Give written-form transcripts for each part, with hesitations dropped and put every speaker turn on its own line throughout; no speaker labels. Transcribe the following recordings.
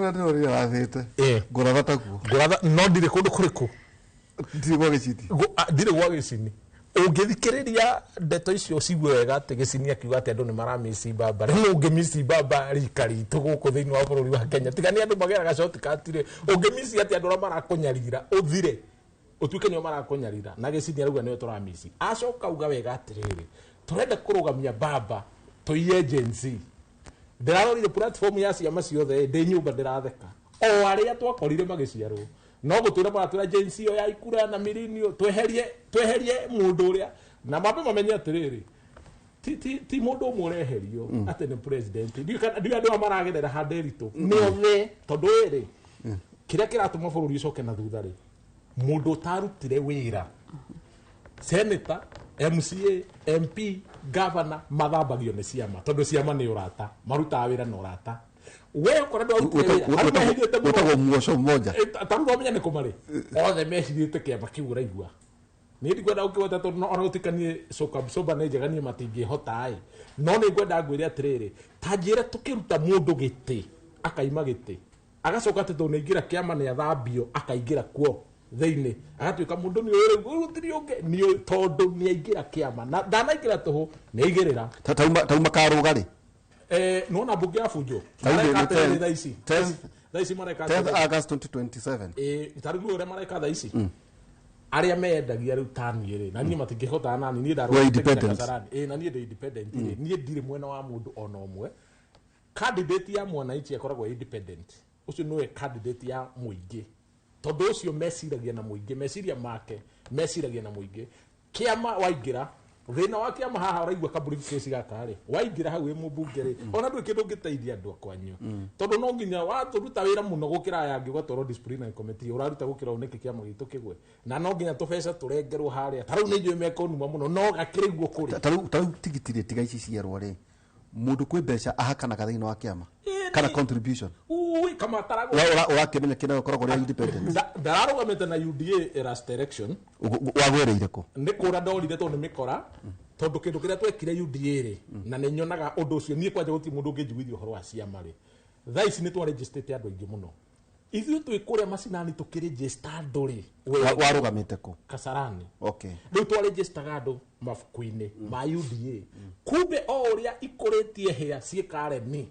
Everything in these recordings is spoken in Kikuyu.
Kũrĩa ndĩrorire rathĩte. Ngũratha taguo.
Ngũratha no ndirĩ kũndũ kũrĩkũ.
Ndirĩ gwa gĩciti.
Ndirĩ gwa gĩcini. Ũngĩthikĩrĩria ndeto icio cigue wega atĩ gĩcini akiuga atĩ andũ nĩ maramĩci mbamba. Rĩu ũngĩmici mbamba rika ritũ gũkũ thĩinĩ wa bũrũri wa Kenya, tiga nĩ andũ mageraga shortcut rĩ, ũngĩmici atĩ andũ arĩa marakũnyarira ũthire, ũtuĩke nĩo marakũnyarira, na gĩcini arauga nĩwe tũramici. Acoka auga wega atĩrĩrĩ, tũrenda kũrũgamia mbamba tũiye Gen Z. Ndĩrarorire platform ya ciama ciothe ndĩ nyũmba ndĩratheka, o arĩa twakorire magĩciarwo no gũtwĩra maratwĩra Gen Z ĩyo ya ikura na mirinio, tweherie mũndũ ũrĩa, na mambe mamenye atĩrĩrĩ, ti mũndũ ũmwe ũreherio atĩ nĩ president. Ndiũĩ kana ndiũĩ andũ aya maragerera handũ ritũ nĩ othe, tondũ rĩrĩ kĩrĩa kĩratũma bũrũri ũcoke na thutha rĩ, mũndũ ũtarutire wĩra, senator, MCA, MP, governor mathambagio nĩ ciama, tondũ ciama nĩ ũrata, marutaga wĩra na ũrata. We ũkora ndwarutire wĩra, hau mehithĩte mũno.
Wĩtagwo muoco mmoja.
Ta rĩu ndwamenya nĩ kũ marĩ. Othe mehithĩte kĩama kĩu ũraigua. Niĩ ndikwenda gũkĩgweta tondũ ona gũtuĩka niĩ shock absorber nĩ njega, niĩ matingĩhota ĩ. No nĩ ngwenda ngwĩre atĩrĩrĩ, ta njĩra tũkĩruta mũndũ gĩtĩ, akaima gĩtĩ, agacoka atĩ tondũ nĩaingĩra kĩama nĩ athambio, akaingĩra kuo thĩinĩ, agatuĩka mũndũ nĩ ũyũ rĩu, ũyũ gũtirĩ ũngĩ, nĩ ũyũ tondũ nĩaingĩra kĩama. Na ndanaingĩra tũhũ, nĩaigĩrĩra.
Tauma karũga rĩ?
Nĩwona mbunge ya bunjo?
Tauma
Mareka
nĩ
atĩrĩrĩ
ten-
thaa ici.
ten-
Thaa ici mareka
10th
atĩrĩrĩ.
August 2027.
Ta rĩu ũrĩa mareka thaa ici? Arĩa mendagia rĩu ta niĩ rĩ, na niĩ matingĩhota nani, niĩ ndarũgamĩte
We're
nginya
independent.
Kasarani. Na niĩ ndĩ independent rĩ, niĩ ndirĩ mwena wa mũndũ ona ũmwe. Candidate ya mwananchi akoragwo independent. Ũcio nĩwe candidate ya mũingĩ. Tondũ ũcio meciragia na mũingĩ, meciria make meciragia na mũingĩ. Kĩama waingĩra, thĩna wa kĩama haha ũraigua ka briefcase gaka rĩ, waingĩra hau wĩ mũmbunge rĩ, ona ndũrĩ kĩndũ ũngĩteithia andũ a kwanyu. Tondũ no nginya watũruta wĩra mũno gũkĩra aya angĩ ũgatwarwo disciplinary committee, ũraruta gũkĩra ũũ nĩkĩ kĩama gitũ kĩgwe. Na no nginya tũbeca tũrengerwo harĩa. Ta rĩu nĩ njũĩ mekũnuma mũno, no gakĩrĩ guo kũrĩ.
Ta rĩu tigiti rĩ, tiga ici cierwo rĩ, mũndũ kwĩ mbeca ahakanaga thĩinĩ wa kĩama kana contribution.
Ui, kama taragwo.
Ũrakĩmenya kĩrĩa ũkoragwo ũrĩ independent.
Ndararũgamĩte na UDA last election.
Wagwereire kũ?
Nĩ kũra ndorire tondũ nĩ mĩkora, tondũ kĩndũ kĩrĩa twekire UDA rĩ, na nĩ nyonaga ũndũ ũcio, niĩ kwanja gũtirĩ mũndũ ũngĩnjiguithia ũhoro wa ciama rĩ. Thaa ici nĩ twaregistrĩte andũ aingĩ mũno. Ithuĩ twĩ kũrĩa macinani tũkĩregister andũ rĩ, we-
Warũgamĩte kũ?
Kasarani. Rĩu twaregistaga andũ mabuku-inĩ ma UDA. Kumbe o ũrĩa ikũrĩtie hĩa ciĩ Karen,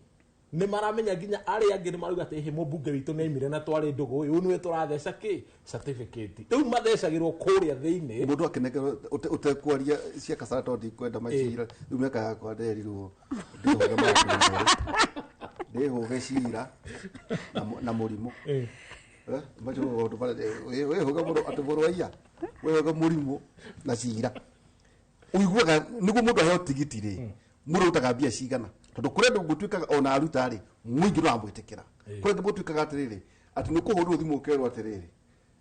nĩ maramenya nginya arĩa angĩ nĩ marauga atĩ hĩ, mũmbunge witũ nĩ aimire na twarĩ ndũgũ, ũyũ nĩwe tũratheca kĩ? Certificate. Rĩu mathecagĩrwo kũrĩa thĩinĩ.
Mũndũ akĩnengerwo ũtekwaria cia Kasarani tondũ ndikwenda macira. Rĩu mĩaka yakwa nderirwo ndĩhũge maũndũ merĩ. Ndĩhũge cira na mũrimũ. Macio nĩ maũndũ marĩa wĩhũge mũndũ atĩ mũrũ wa iya, wĩhũge mũrimũ na cira. Ũiguaga nĩguo mũndũ aheo tigiti rĩ, mũndũ arutaga mbia cigana? Tondũ kũrĩ andũ gũtuĩkaga ona aruta rĩ, mũingĩ ndũramwĩtĩkĩra. Kũrĩ angĩ gũtuĩkaga atĩrĩrĩ, atĩ nĩ ũkũhũrĩrwo thimũ ũkerwo atĩrĩrĩ,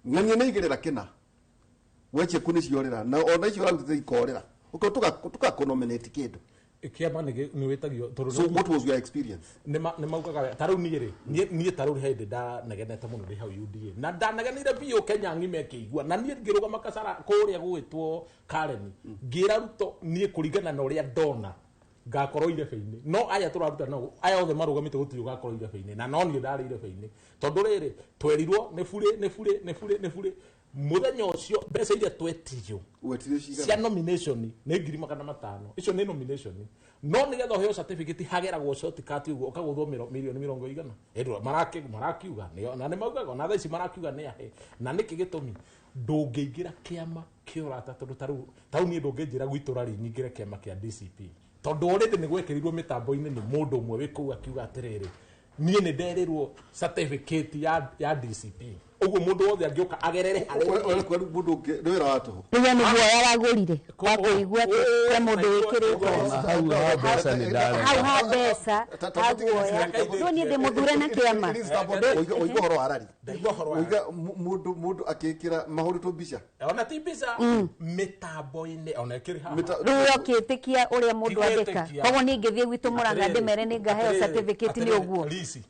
ng'ania nĩ aigĩrĩra kĩna, we ciaku nĩ ciorĩra, na ona icio ũrarutĩte ikorĩra. Ũkorwo tũgakũnominate kĩndũ.
Kĩama nĩ wĩtagio tondũ
So what was your experience?
Nĩ maugaga wega. Ta rĩu niĩ rĩ, niĩ ta rĩu hĩndĩ ndanegenete mũno ndĩ hau UDA. Na ndanegenire biũ Kenya ng'ima ĩkĩigua. Na niĩ ngĩrũgama Kasara kũrĩa gũgĩtwo Karen. Ngĩra Ruto niĩ kũringana na ũrĩa ndona ngakorwo irebe-inĩ. No aya tũraruta nao, aya othe marũgamĩte gũtirĩ ũgakorwo irebe-inĩ. Na no niĩ ndarĩ irebe-inĩ. Tondũ rĩrĩ, twerirwo nĩ burĩ, nĩ burĩ, nĩ burĩ, nĩ burĩ. Mũthenya ũcio mbeca iria twetirio
Wetirio cigana?
cia nomination nĩ ngiri magana matano. Icio nĩ nomination. No nĩgetha ũheo certificate hageragwo shortcut ũguo ũkagũthwo mirioni mĩrongo igana. Ĩndũ marakiuga, nĩo, na nĩ maugaga, ona thaa ici marakiuga nĩ ahe. Na nĩkĩ gĩtũmi? Ndũngĩingĩra kĩama kĩa ũrata tondũ ta rĩu niĩ ndũngĩnjĩra gwitũ rari nyingĩre kĩama kĩa DCP. Tondũ already nĩ gwekĩrirwo mĩtambo-inĩ nĩ mũndũ ũmwe wĩ kũu akiuga atĩrĩrĩ, niĩ nĩ nderirwo certificate ya DCP. Ũguo mũndũ wothe angĩũka agerere harĩ
Ũrĩa kwĩra mũndũ ũngĩ, nĩ wĩra wa tũhũ.
Rĩu nĩ guoya wagũrire, wa kũigua atĩ kwĩ mũndũ wĩkĩrĩtwo.
Hau ha mbeca nĩ ndarega.
Hau ha mbeca, ha guoya. No niĩ ndĩmũthure na kĩama.
Ũigua ũhoro wa rari.
Ndaigua ũhoro wa
Ũigua mũndũ akĩkĩra mahũrĩtwo mbica.
Ona ti mbica, mĩtambo-inĩ, ona ĩkĩrĩ haha.
Rĩu ũkĩtĩkia ũrĩa mũndũ andĩka.
Tigwĩtĩkia.
Koguo niĩ ngĩthiĩ gwitũ Mũrang'a
Atĩrĩrĩ,
ndĩmere nĩ ngaheo
atĩrĩrĩ,
certificate nĩ
atĩrĩrĩ,
ũguo.
Lisi,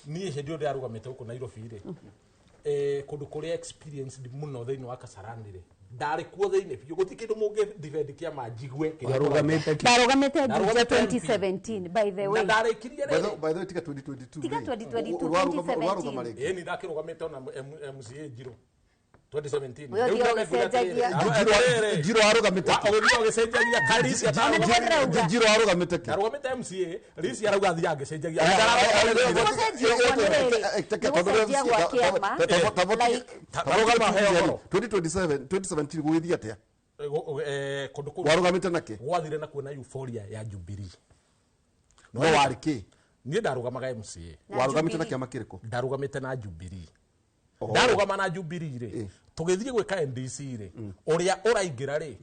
niĩ hĩndĩ ĩyo ndĩrarũgamĩte gũkũ Nairobi rĩ, kũndũ kũrĩa experienced mũno thĩinĩ wa Kasarani rĩ, Ndarĩ kuo thĩinĩ biũ gũtirĩ kĩndũ mũngĩ defend kĩama njigue kĩrĩa
Warũgamĩte kĩ?
Ndarũgamĩte Juja
Ndarũgamĩte MP.
2017, by the
Na
way.
ndarĩkirie rĩrĩ.
By the way, tiga 2022.
Tiga
rĩ.
2022,
Ũrarũgama
2017.
rĩngĩ.
Ĩĩ ni ndakĩrũgamĩte ona MCA Njirũ 2017.
Ũyũ
Rĩu
ũthiaga
ndambe kuuga
ũgĩcenjagia.
atĩrĩrĩ,
Njirũ arũgamĩte kĩ?
Ũgĩthiĩ ũgĩcenjagia Karisi
Ona nĩguo ndĩrauga.
Njirũ arũgamĩte kĩ?
Ndarũgamĩte MCA Risi arauga athiaga ngĩcenjagia.
Nĩgũcenjia ũguo nĩ rĩrĩ. Nĩgũcenjia gwa kĩama. Like-
2027 2017 gũgĩthiĩ atĩa?
Kũndũ kũu
Warũgamĩte na kĩ?
gwathire na kuona euphoria ya Jubilee.
No warĩ kĩ?
Niĩ ndarũgamaga MCA.
Na
Warũgamĩte na
Jubilee.
kĩama kĩrĩkũ?
Ndarũgamĩte na Jubilee.
Oh.
Ndarũgama na Jubilee rĩ, tũgĩthiĩ gwĩka NDC rĩ, ũrĩa ũraingĩra rĩ,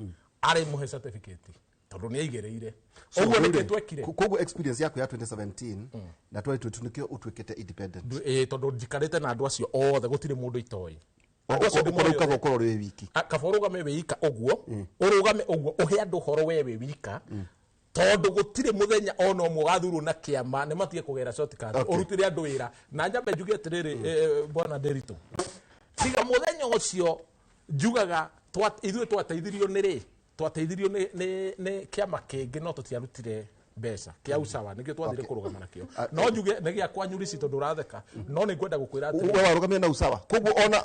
arĩ mũhe certificate tondũ nĩ aigĩrĩire. Ũguo nĩkĩ twekire?
Koguo experience yaku ya 2017 na 2022 nĩkĩo ũtuĩkĩte independent.
Tondũ njikarĩte na andũ acio othe gũtirĩ mũndũ itoĩ. Andũ acio ndĩmoĩ
Ũkorwo
othe.
ũkorwo wĩ wiki.
Kaba ũrũgame wĩ ika ũguo, ũrũgame ũguo ũhe andũ ũhoro we wĩ wika, tondũ gũtirĩ mũthenya ona ũmwe ũgathurwo na kĩama nĩ matige kũgera shortcut
Okay.
ũrutĩre andũ wĩra. Na nyambe njuge atĩrĩrĩ, bwana Nderitu, tiga mũthenya ũcio njugaga ithuĩ twateithirio nĩ rĩ, twateithirio nĩ kĩama kĩngĩ no tũtiarutire mbeca kĩa usawa nĩkĩo twathire kũrũgama nakĩo. No njuge nĩ gĩa kwanyu Rici tondũ ũratheka, no nĩ ngwenda gũkwĩra atĩrĩrĩ,
We warũgamire na usawa. Koguo ona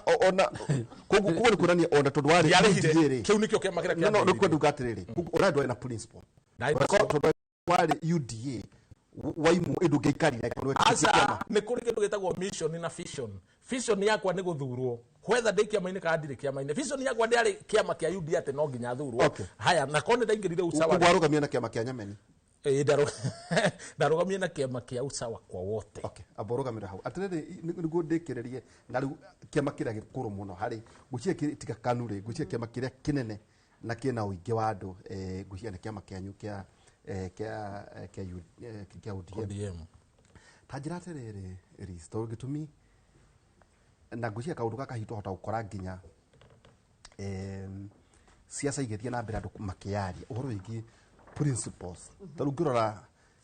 koguo koguo nĩ kuonania ona tondũ warĩ
Ndiarĩhire.
UDA rĩ.
Kĩu nĩkĩo kĩama kĩrĩa
No no nĩ
kĩambĩrĩirie.
kwenda uga atĩrĩrĩ. Koguo ona ndwarĩ na principle.
Ndarĩ na
Tondũ warĩ UDA waimwo ĩndũ ũngĩaikarire angĩkorwo wekĩte
Aca
kĩama.
nĩ kũrĩ kĩndũ gĩtagwo mission na vision. Vision yakwa nĩ gũthurwo whether ndĩ kĩama-inĩ kana ndirĩ kĩama-inĩ. Vision yakwa ndĩarĩ kĩama kĩa UDA atĩ no nginya thurwo.
Okay.
Haya, na korwo nĩ ndaingĩrire usawa
Koguo warũgamire na kĩama kĩa Nyameni.
Ĩĩ, ndarũgamire na kĩama kĩa usawa kwa wote.
Okay, amba ũrũgamĩre hau. Atĩrĩrĩ, nĩguo ndĩkĩrĩrie na rĩu kĩama kĩrĩa gĩkũrũ mũno harĩ ngwĩciria tiga KANU rĩ, ngwĩciria kĩama kĩrĩa kĩnene na kĩna ũingĩ wa andũ, ngwĩciria nĩ kĩama kĩanyu kĩa kĩa kĩa ODM.
ODM.
Ta njĩra atĩrĩrĩ, Liz, tondũ gĩtũmi na ngwĩciria kaũndũ gaka hihi twahota gũkora nginya siasa igĩthiĩ na mbere andũ makĩaria ũhoro wĩgiĩ principles. Ta rĩu ngĩrora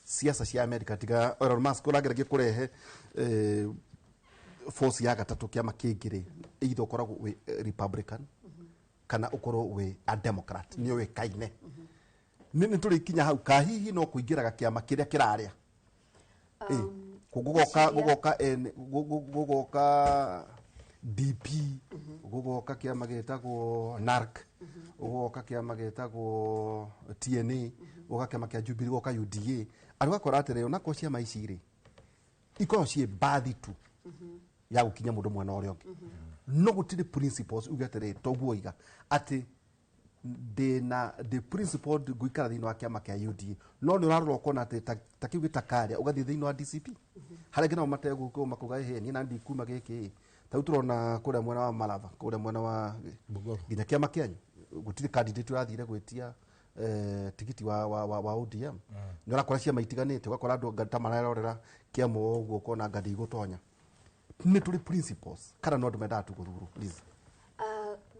siasa cia America tiga Elon Musk ũrageragia kũrehe force ya gatatũ kĩama kĩngĩ rĩ, either ũkoragwo wĩ Republican kana ũkorwo wĩ a Democrat, nĩ ũĩkaine. Nĩ tũrĩkinya hau ka hihi no kũingĩraga kĩama kĩrĩa kĩrarĩa. Gũgoka gũgoka N gũgoka DP, gũgoka kĩama gĩtagwo NARC, gũgoka kĩama gĩtagwo TNA, gũgoka kĩama kĩa Jubilee, gũgoka UDA. Andũ gakora atĩrĩ onakorwo ciama ici rĩ ikoragwo ciĩ mbathi tu ya gũkinya mũndũ mwena ũrĩa ũngĩ, no gũtirĩ principles uge atĩrĩ toguo iga atĩ ndĩna ndĩ principle ngũikara thĩinĩ wa kĩama kĩa UDA, no nĩ ũrarora ũkona atĩ ta kĩu gĩtakarĩa ũgathiĩ thĩinĩ wa DCP harĩa nginya mategũkũ makuga ĩhĩ niĩ na ndikuma gĩkĩ. Ta rĩu tũrona kũrĩa mwena wa Malava, kũrĩa mwena wa
Bungoma.
nginya kĩama kĩanyu gũtirĩ candidate ũrathire gwĩtia tigiti wa ODM. Nĩ ũrakora ciama itiganĩte, ũgakora andũ ta marerorera kĩama o ũguo ũkona anga ndigũtonya. Nĩ tũrĩ principles kana no andũ mendaga tu gũthurwo, Liz?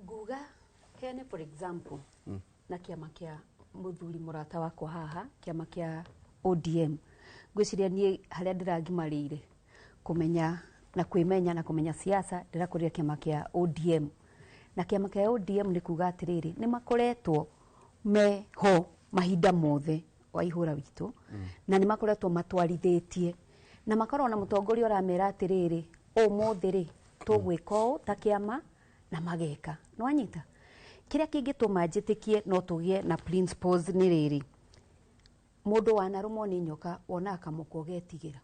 Nguga heane for example na kĩama kĩa mũthuri mũrata wakwa haha, kĩama kĩa ODM. Ngwĩciria niĩ harĩa ndĩragimarĩire kũmenya na kwĩmenya na kũmenya siasa, ndĩrakũrire kĩama kĩa ODM. Na kĩama kĩa ODM nĩ kuga atĩrĩrĩ, nĩ makoretwo meho mahinda mothe wa ihũra witũ, na nĩ makoretwo matwarithĩtie na makorwo na mũtongoria ũramera atĩrĩrĩ, ũmũthĩ rĩ tũgwĩka ũũ ta kĩama, na mageka. Nĩwanyita? Kĩrĩa kĩngĩtũma njĩtĩkie no tũgĩe na principles nĩ rĩrĩ, mũndũ wanarũmwo nĩ nyoka wonaga kamũkwa ũgetigĩra.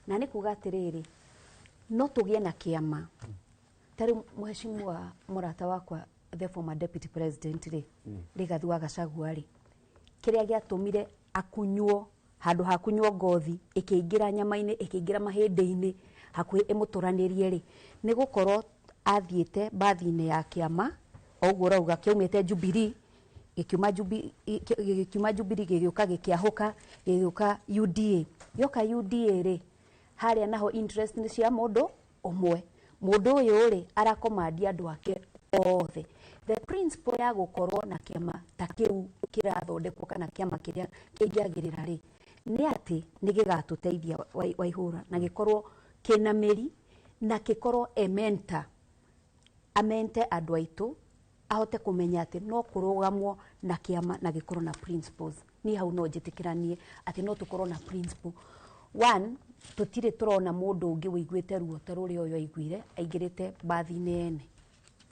Na nĩ kuga atĩrĩrĩ, no tũgĩe na kĩama. Ta rĩu mheshimiwa mũrata wakwa the former deputy president rĩ, Rigathi wa Gachagua rĩ, kĩrĩa gĩatũmire akunywo handũ ha kunywo ngothi ĩkĩingĩra nyama-inĩ ĩkĩingĩra mahĩndĩ-inĩ hakuhĩ ĩmũtũranĩrie rĩ, nĩ gũkorwo athiĩte mbathi-inĩ ya kĩama o ũguo ũrauga kĩaumĩte Jubilee, gĩkiuma Jubilee gĩgĩũka gĩkĩahũka gĩgĩũka UDA. Gĩoka UDA rĩ, harĩa naho interest nĩ cia mũndũ ũmwe. Mũndũ ũyũ rĩ arakomandia andũ ake othe. The principle ya gũkorwo na kĩama ta kĩu kĩrathondekwo kana kĩama kĩrĩa kĩngĩagĩrĩra rĩ, nĩ atĩ nĩ gĩgatũteithia Waihũra, na gĩkorwo kĩna mĩri na gĩkorwo ementa amente andũ aitũ Ahote kũmenya atĩ no kũrũgamwo na kĩama na gĩkorwo na principles. Niĩ hau no njĩtĩkĩranie atĩ no tũkorwo na principle. One, tũtirĩ tũrona mũndũ ũngĩ ũiguĩte ruo ta rũrĩa ũyũ aiguire aingĩrĩte mbathi-inĩ ene.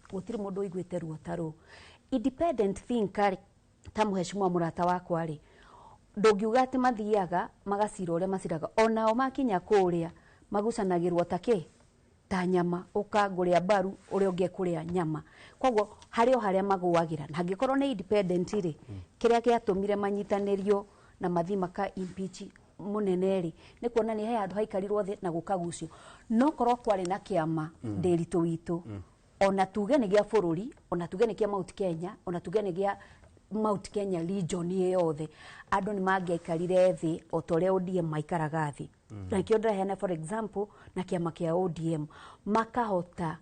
Gũtirĩ mũndũ ũiguĩte ruo ta rũu. Independent thinker rĩ, ta mũheshimiwa mũrata wakwa rĩ, ndũngiuga atĩ mathiaga magacira ũrĩa maciraga. Onao makinya kũrĩa magucanagĩrwo ta kĩ? Ta nyama. Ũka ngũrĩa mbaru, ũrĩa ũngĩ ekũrĩa nyama. Koguo harĩ o harĩa magũagĩra. Na angĩkorwo nĩ independent rĩ, kĩrĩa gĩatũmire manyitanĩrio na mathiĩ maka impeach mũnene rĩ, nĩ kuonania he handũ haikarirwo thĩ na gũkagucio. No korwo kwarĩ na kĩama Ndĩritũ witũ, ona tuge nĩ gĩa bũrũri, ona tuge nĩ kĩa Mount Kenya, ona tuge nĩ gĩa Mount Kenya region yothe, andũ nĩ mangĩaikarire thĩ o ta ũrĩa ODM maikaraga thĩ. Na nĩkĩo ndĩraheana for example na kĩama kĩa ODM, makahota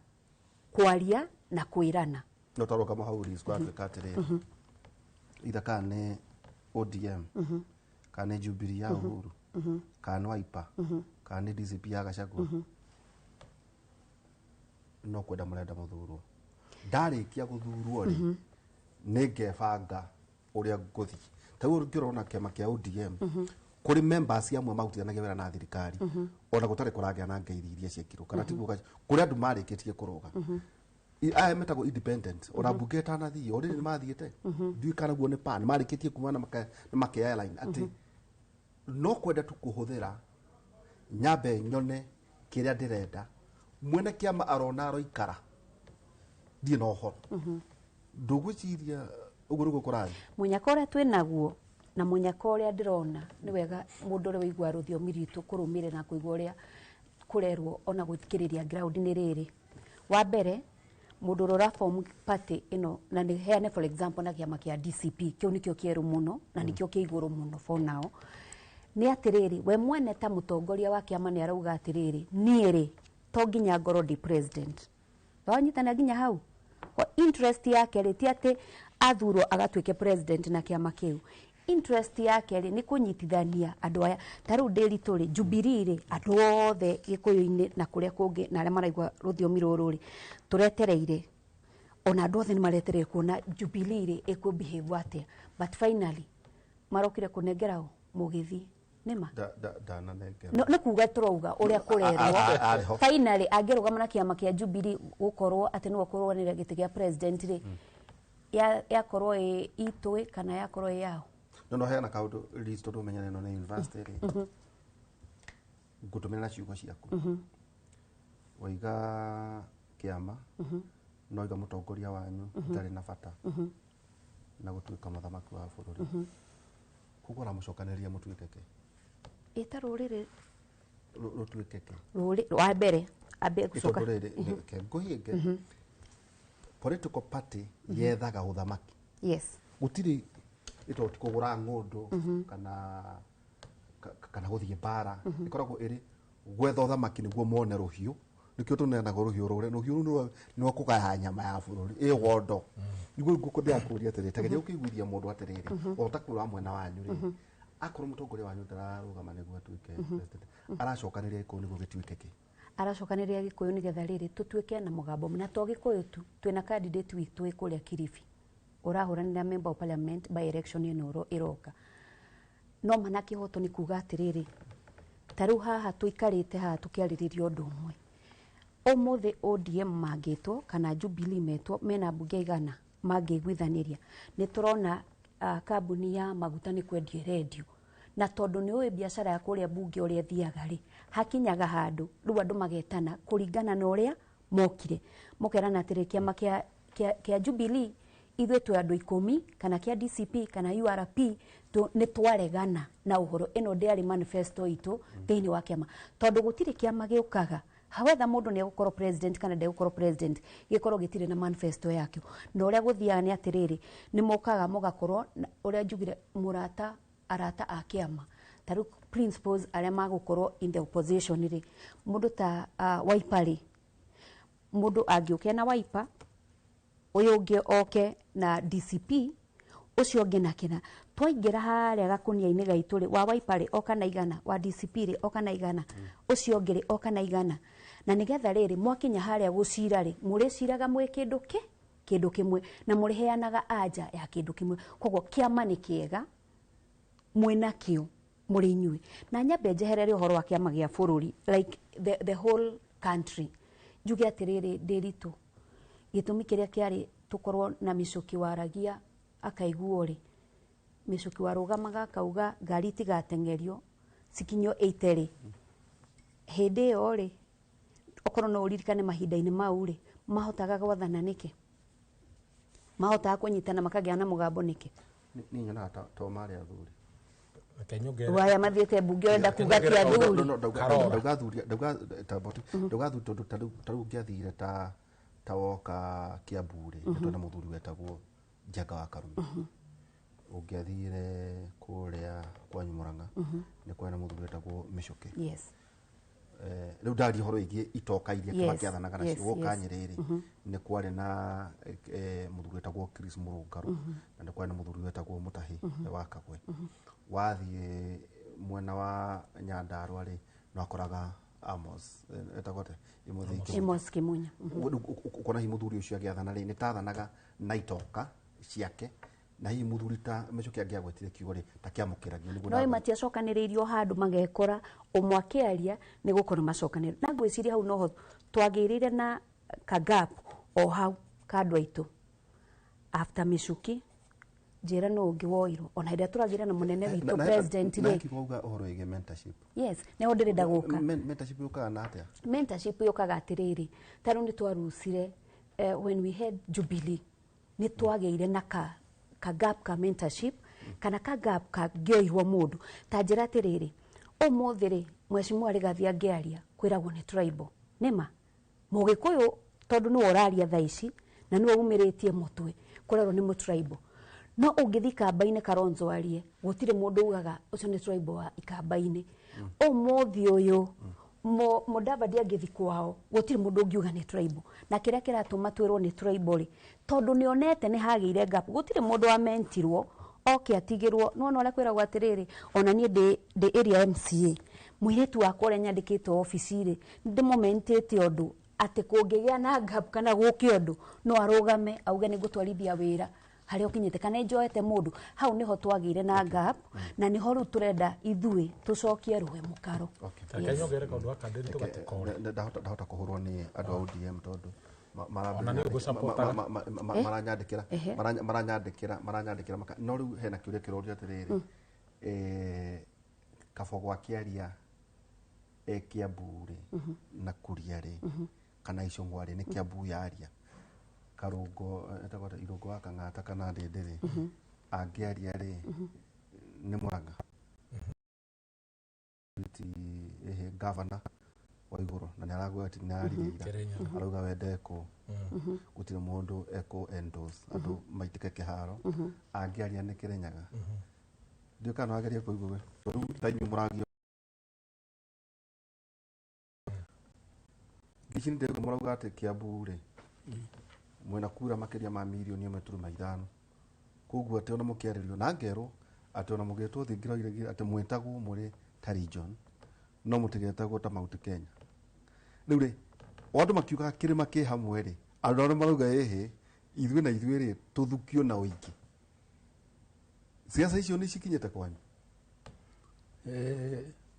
kwaria na kwĩrana.
No twarũgama hau rĩ, kwatuĩka atĩrĩrĩ, either kana nĩ ODM, kana nĩ Jubilee ya Uhuru, kana nĩ Wiper, kana nĩ DCP ya Gachagua, no kwenda mũrenda mũthurwo. Ndarĩkia gũthurwo rĩ, nĩ ngebanga ũrĩa ngũthiĩ. Ta rĩu ũngĩrora kĩama kĩa ODM, kũrĩ members amwe marutithanagia wĩra na thirikari, ona gũtarĩ kũragĩa na ngeithi iria ciekirwo, kana tiguo kũrĩ andũ marĩkĩtie kũrũga. Aya metagwo independent, ona mbunge ĩtanathiĩ already nĩ mathiĩte, ndiũĩ kana guo nĩ pa nĩ marĩkĩtie kuma na makeya line atĩ no kwenda tu kũhũthĩra nyambe nyone kĩrĩa ndĩrenda. Mwene kĩama arona aroikara ndirĩ na ũhoro. Ndũgwĩciria ũguo nĩguo kũrathiĩ?
Mũnyaka ũrĩa twĩ naguo na mũnyaka ũrĩa ndĩrona nĩ wega mũndũ ũrĩa ũiguaga rũthiomi rwitũ kũrũmĩrĩra na kũigua ũrĩa kũrerwo ona gũthikĩrĩria ground nĩ rĩrĩ. Wa mbere, mũndũ ũrĩa ũraform party ĩno, na nĩ heane for example na kĩama kĩa DCP, kĩu nĩkĩo kĩerũ mũno na nĩkĩo kĩ igũrũ mũno for now, nĩ atĩrĩrĩ, we mwene ta mũtongoria wa kĩama nĩ arauga atĩrĩrĩ, niĩ rĩ to nginya ngorwo ndĩ president. Wanyitana nginya hau. O interest yake rĩ ti atĩ athurwo agatuĩke president na kĩama kĩu. Interest yake rĩ nĩ kũnyitithania andũ aya. Ta rĩu Ndĩritũ rĩ, Jubilee rĩ, andũ othe Gĩkũyũ-inĩ na kũrĩa kũngĩ na arĩa maraigua rũthiomi rũrũ rĩ, tũretereire. Ona andũ othe nĩ maretereire kuona Jubilee rĩ ĩkũ behave atĩa. But finally marokire kũnengera ũ Mũgĩthi. Nĩma?
Ndananengera.
No, nĩ kuga tũrauga ũrĩa kũrerwo.
Arĩ ho.
Finally angĩrũgama na kĩama kĩa Jubilee gũkorwo atĩ nĩwe ũkũrũganĩrĩra gĩtĩ kĩa president rĩ, yakorwo ĩ itũ kana yakorwo ĩ yao.
No heana kaũndũ Liz, tondũ ũmenyane ĩno nĩ university rĩ, ngũtũmĩra na ciugo ciaku. Waiga kĩama no iga mũtongoria wanyu ndarĩ na bata na gũtuĩka mũthamaki wa bũrũri, koguo aramũcokanĩrĩria mũtuĩke kĩ?
Ĩta rũrĩrĩ.
Rũtuĩke kĩ?
Rũrĩ wa mbere ambe gũcoka.
Tondũ rĩrĩ, reke ngũhinge, political party yethaga ũthamaki. Gũtirĩ ĩtondũ ti kũgũra ng'ũndũ kana kana gũthiĩ mbara, ĩkoragwo ĩrĩ gwetha ũthamaki nĩguo mone rũhiũ. Nĩkĩo tũneanaga rũhiũ rũrĩa, rũhiũ rũu nĩ rwa kũgaya nyama ya bũrũri ĩ wondo. Nĩguo ngũkũ ndĩrakũria atĩrĩrĩ, ta geria ũkĩiguithia mũndũ atĩrĩrĩ, o ta kũrĩa mwena wanyu rĩ, akorwo mũtongoria wanyu ndararũgama nĩguo atuĩke president, aracokanĩrĩria Gĩkũyũ nĩguo gĩtuĩke kĩ?
Aracokanĩrĩria Gĩkũyũ nĩgetha rĩrĩ tũtuĩke na mũgambo, na to Gĩkũyũ tu, twĩna candidate witũ wĩ kũrĩa Kilifi ũrahũranĩra member of parliament by election ĩno ĩroka. No mana kĩhoto nĩ kuga atĩrĩrĩ, ta rĩu haha tũikarĩte haha tũkĩarĩrĩria ũndũ ũmwe, ũmũthĩ ODM mangĩtwo kana Jubilee metwo mena mbunge igana mangĩiguithanĩria, nĩ tũrona kambuni ya maguta nĩ kwendio ĩrendio, na tondũ nĩ ũĩ biacara ya kũrĩa mbunge ũrĩa ĩthiaga rĩ, hakinyaga handũ rĩu andũ magetana kũringana na ũrĩa mokire, mũkerana atĩrĩ, kĩama kĩa Jubilee ithuĩ twĩ andũ 10 kana kĩa DCP kana URP nĩ twaregana na ũhoro ĩno ndĩarĩ manifesto itũ thĩinĩ wa kĩama, tondũ gũtirĩ kĩama gĩũkaga however mũndũ nĩ egũkorwo president kana ndegũkorwo president gĩkorwo gĩtirĩ na manifesto yakĩo. Na ũrĩa gũthiaga nĩ atĩrĩrĩ, nĩ mokaga mũgakorwo na ũrĩa njugire mũrata arata a kĩama, ta rĩu principles arĩa magũkorwo in the opposition rĩ, mũndũ ta Wiper rĩ, mũndũ angĩũke na Wiper, ũyũ ũngĩ oke na DCP, ũcio ũngĩ na kĩna, twaingĩra harĩa gakũnia-inĩ gaitũ rĩ, wa Wiper rĩ oka na 100, wa DCP rĩ oka na 100, ũcio ũngĩ rĩ oka na 100, na nĩgetha rĩrĩ mwakinya harĩa gũcira rĩ, mũrĩciraga mwĩ kĩndũ kĩ Kĩndũ kĩmwe na mũrĩheanaga anja ya kĩndũ kĩmwe. Koguo kĩama nĩ kĩega mwĩna kĩo mũrĩ inyuĩ. Na nyambe njeherere ũhoro wa kĩama gĩa bũrũri, like the whole country, njuge atĩrĩrĩ, Ndĩritũ, gĩtũmi kĩrĩa kĩarĩ tũkorwo na Mĩcũki waragia akaiguo rĩ, Mĩcũki warũgamaga akauga ngari itigateng'erio cikinyio 80 rĩ, hĩndĩ ĩyo rĩ, okorwo no ũririkane mahinda-inĩ mau rĩ, mahotaga gwathana nĩkĩ? Mahotaga kũnyitana makagĩa na mũgambo nĩkĩ?
Niĩ nyonaga to marĩ athuri.
Reke nyongerere.
Waya mathiĩte mbunge, ũrenda kuga ti athuri?
No, no,
Karora.
ndauga athuri, ndauga ndauga athuri tondũ ta rĩu ũngĩathire ta woka Kiambu rĩ, nĩ twena mũthuri wetagwo Njenga wa Karume. Ũngĩathire kũrĩa kwanyu Murang'a, nĩ kwarĩ na mũthuri wetagwo Mĩcũkĩ. Rĩu ndaria ũhoro wĩgiĩ itoka iria kĩama kĩathanaga nacio. Woka Nyĩrĩ rĩ, nĩ kwarĩ na mũthuri wetagwo Chris Mũrũngarũ, na nĩ kwarĩ na mũthuri wetagwo Mũtahi wa Kagwe. Wathiĩ mwena wa Nyandarua rĩ, no akoraga Amos, etagwo atĩa? Amos.
Amos Kimunya.
Ũkona hihi mũthuri ũcio agĩathana rĩ, nĩ tathanaga na itoka ciake, na hihi mũthuri ta Mĩcũkĩ angĩagwetire kiugo rĩ, ta kĩamũkĩragio nĩguo.
No matiacokanĩrĩirio handũ magekora ũmwe akĩaria nĩ gũkorwo macokanĩrĩrio, na ngwĩciria hau noho twagĩrĩire na ka gap o hau ka andũ aitũ. After Mĩcũki, njĩra no ũngĩ woirwo ona hĩndĩ ĩrĩa tũragĩra na mũnene witũ president
na
rĩ.
Kiuga ũhoro wĩgiĩ mentorship.
Yes, nĩho ndĩrenda gũka.
Mentorship yũkaga na atĩa?
Mentorship yũkaga atĩrĩrĩ, ta rĩu nĩ twarucire, when we had Jubilee, nĩ twagĩire na ka gap ka mentorship kana ka gap kangĩoirwo mũndũ. Ta njĩra atĩrĩrĩ, ũmũthĩ rĩ, Mheshimiwa Rigathi angĩaria kwĩragwo nĩ tribal. Nĩma Mũgĩkũyũ, tondũ nĩwe ũraria thaa ici na nĩwe umĩrĩtie mũtwe, kũrerwo nĩ mũtribal. No ũngĩthiĩ kamba-inĩ Kalonzo arie, gũtirĩ mũndũ ugaga ũcio nĩ tribal wa ikamba-inĩ. Ũmũthĩ ũyũ Mudavadi angĩthiĩ kwao, gũtirĩ mũndũ ũngiuga nĩ tribal. Na kĩrĩa kĩratũma twĩrwo nĩ tribal rĩ, tondũ nĩonete nĩ hagĩire gap, gũtirĩ mũndũ wamentirwo oke atigĩrwo. Nĩwona ũrĩa kwĩragwo atĩrĩrĩ, ona niĩ ndĩ area MCA, mũirĩtu wakwa ũrĩa nyandĩkĩte obici rĩ, ndĩmũmentĩte ũndũ atĩ kũngĩgĩa na gap kana gũke ũndũ, no arũgame auge nĩ ngũtwarithia wĩra harĩa ũkinyĩte kana njoete mũndũ. Hau nĩho twagĩire na gap, na nĩho rĩu tũrenda ithuĩ tũcokie rũe mũkaro.
Reke nyongerere kaũndũ gaka ndĩri tũgatikore.
Ndahota kũhũrwo nĩ andũ a ODM tondũ
Ona nĩ ũgũsupportaga.
maranyandĩkĩra maranyandĩkĩra no rĩu hena kĩũria kĩrorio atĩrĩrĩ, Kabogo akĩaria e Kiambu rĩ, na Kuria rĩ, kana Icũng'wa rĩ, nĩ Kiambu yaria. Karũngo, etagwo atĩa, Irũngũ wa Kang'ata kana Ndĩndĩ rĩ, angĩaria rĩ, nĩ Mũrang'a. Ti gavana wa igũrũ na nĩ arauga atĩ nĩ araririe ira.
Kĩrĩnyaga.
Arauga we ndekũ gũtirĩ mũndũ ekũ endorse andũ maitĩke kĩharo, angĩaria nĩ Kĩrĩnyaga. Ndiũĩ kana no agerie kũigua we, rĩu ta inyuĩ mũragio ici nĩ ndĩrauga, mũrauga atĩ Kiambu rĩ, mwĩna kura makĩria ma 1.5 mirioni, koguo atĩ ona mũkĩarĩrio na ngerwo atĩ ona mũgĩtwo thingira iregi atĩ mwĩtagwo mũrĩ ta region no mũtigetagwo ta Mount Kenya. Rĩu rĩ, o andũ makiugaga kĩrĩma kĩ hamwe rĩ, andũ arĩa marauga ĩhĩ ithuĩ na ithuĩ rĩ, tũthukio na ũingĩ, siasa icio nĩ cikinyĩte kwanyu?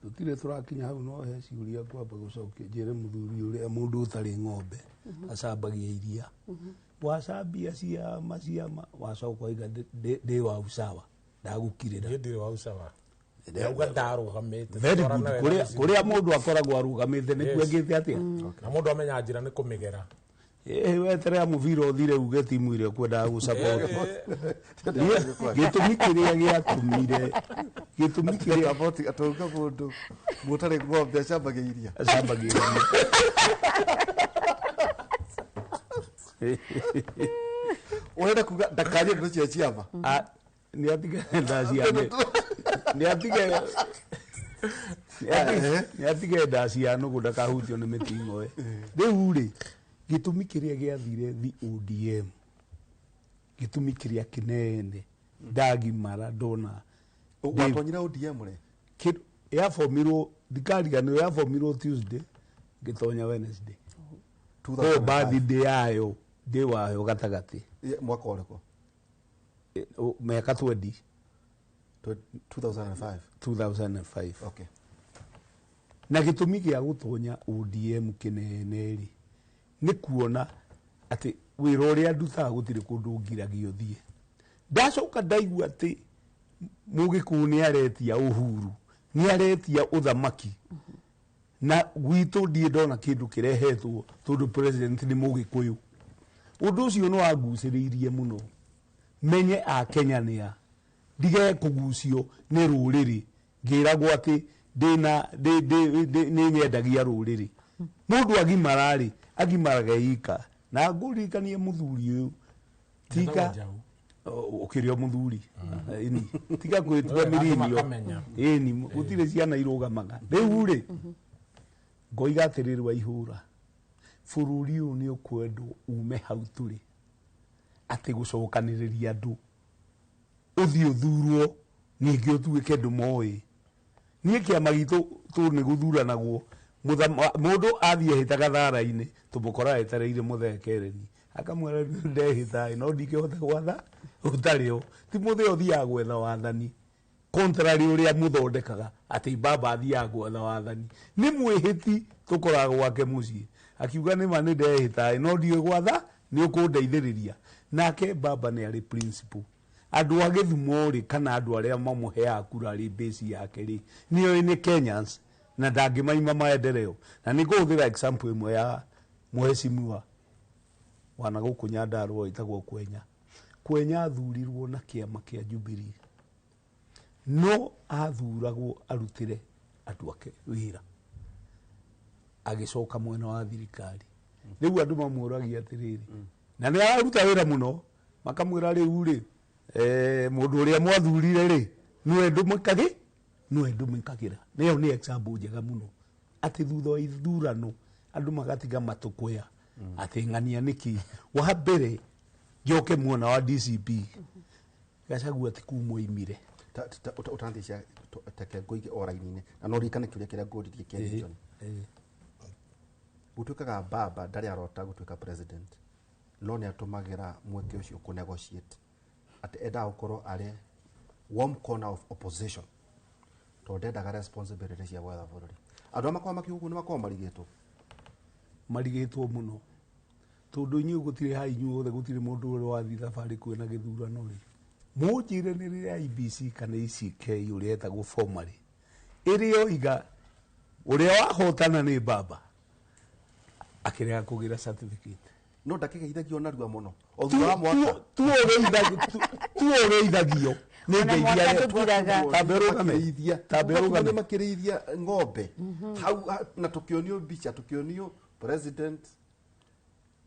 Tũtirĩ tũrakinya hau, no he ciũria ngwamba gũcokia njĩre mũthuri ũrĩa mũndũ ũtarĩ ng'ombe acambagia iria. Wacambia ciama ciama, wacoka waiga ndĩ wa usawa, ndagũkirĩra.
Niĩ ndirĩ wa usawa, ndauga ndarũgamĩte.
Very good.
Twarana wega.
Kũrĩa mũndũ akoragwo arũgamĩte nĩkuo ekĩte atĩa.
Na mũndũ amenya njĩra nĩ kũmĩgera.
Ĩĩ, weterera mũbira ũthire uge timu ĩrĩa ũkwendaga gũsupport. Gĩtũmi kĩrĩa gĩatũmire, gĩtũmi kĩrĩa
Aboti atauga mũndũ mũtarĩ ng'ombe acambagia iria.
Acambagia iria.
Ũrenda kuga ndakarie ndeto cia ciama?
Ah, nĩ atige ndacia, nĩ atige ndacia nũgũ, ndakahutio nĩ mĩting'oe. Rĩu rĩ, gĩtũmi kĩrĩa gĩathire the ODM, gĩtũmi kĩrĩa kĩnene, ndagimara ndona
Watonyire ODM rĩ?
Yabomirwo, ndikariganĩrwo, yabomirwo Tuesday, ngĩtonya Wednesday ko
2005.
birthday yayo. Ndĩ wayo gatagatĩ.
Mwaka ũrĩkũ?
Mĩaka 20.
2005.
2005.
Okay.
Na gĩtũmi gĩa gũtonya ODM kĩnene rĩ, nĩ kuona atĩ wĩra ũrĩa ndutaga gũtirĩ kũndũ ngiragio thiĩ. Ndacoka ndaigua atĩ Mũgĩkũyũ nĩ aretia uhuru, nĩ aretia ũthamaki, na gwitũ ndirĩ ndona kĩndũ kĩrehetwo tondũ president nĩ Mũgĩkũyũ. Ũndũ ũcio nĩ wangucĩrĩirie mũno menye a Kenya nĩ a ndige kũgucio nĩ rũrĩrĩ ngĩragwo atĩ ndĩna nĩ nyendagia rũrĩrĩ. Mũndũ agimara-rĩ, agimaraga ika. Na ngũririkanie mũthuri ũyũ tiga ũkĩrĩ o mũthuri. Ĩni tiga kwĩtua mĩrimio. Ĩni gũtirĩ ciana irũgamaga. Rĩu rĩ, ngoiga atĩrĩrĩ Waihũra, bũrũri ũyũ nĩ ũkwendwo ume hau tũrĩ, atĩ gũcokanĩrĩria andũ ũthiĩ ũthurwo ningĩ ũtuĩke ndũmoĩ. Niĩ kĩama gitũ tũ nĩ gũthuranagwo, mũndũ athiĩ ehĩtaga thara-inĩ tũmũkora etereire mũthee Kereni akamwĩra ndehĩta no ndingĩhota gwatha ũtarĩ ho. Ti mũthee ũthiaga gwetha wathani, contrary ũrĩa mũthondekaga atĩ baba athiaga gwetha wathani. Nĩ mwĩhĩti tũkoragwo gwake mũciĩ akiuga nĩma nĩ ndehĩta no ndiũĩ gwatha, nĩ ũkũndeithĩrĩria. Nake baba nĩ arĩ principle. Andũ a Gĩthumo rĩ, kana andũ arĩa mamũheaga kura rĩ, base yake rĩ, nĩoĩ nĩ Kenyans na ndangĩmaima maendeleo. Na nĩ ngũhũthĩra example ĩmwe ya mheshimiwa wana gũkũ Nyandarua wĩtagwo Kwenya. Kwenya athurirwo na kĩama kĩa Jubilee, no athuragwo arutĩre andũ ake wĩra, agĩcoka mwena wa thirikari. Rĩu andũ mamũragia atĩrĩrĩ, na nĩ araruta wĩra mũno, makamwĩra rĩu rĩ, mũndũ ũrĩa mwathurire rĩ, nĩwe ndũmĩkagĩra. Nĩyo nĩ example njega mũno atĩ thutha wa ithurano andũ magatiga matũkũya atĩ ng'ania nĩkĩ. Wa mbere njoke mwena wa DCP, Gachagua ti kuma oimire.
Ũtanathiĩ teke ngũige o raini-inĩ na no ririkane kĩũria kĩrĩa ngũririe kĩa Newton. Gũtuĩkaga baba ndarĩ arota gũtuĩka president, no nĩ atũmagĩra mweke ũcio kũ negotiate atĩ endaga gũkorwo arĩ warm corner of opposition tondũ ndendaga responsibility cia gwetha bũrũri. Andũ arĩa makoragwo makiuga ũguo nĩ makoragwo marigĩtwo.
Marigĩtwo mũno tondũ inyuĩ gũtirĩ ha inyuĩ othe gũtirĩ mũndũ ũrĩa wathiĩ thabarĩ kwĩna gĩthurano rĩ. Mũnjĩre nĩ rĩrĩa IBC kana ECK ũrĩa etagwo formally ĩrĩa oiga ũrĩa wahotana nĩ baba akĩrega kũgĩra certificate.
No ndakĩgeithagio narua mũno o thutha wa mwaka.
Tu ũgeithagio nĩ
Ona
ngeithia
mwaka ndũthiraga.
Tambe ũrũgame.
Makĩrĩithia.
Tambe ũrũgame.
Nĩ makĩrĩithia ng'ombe hau na tũkĩonio mbica, tũkĩonio president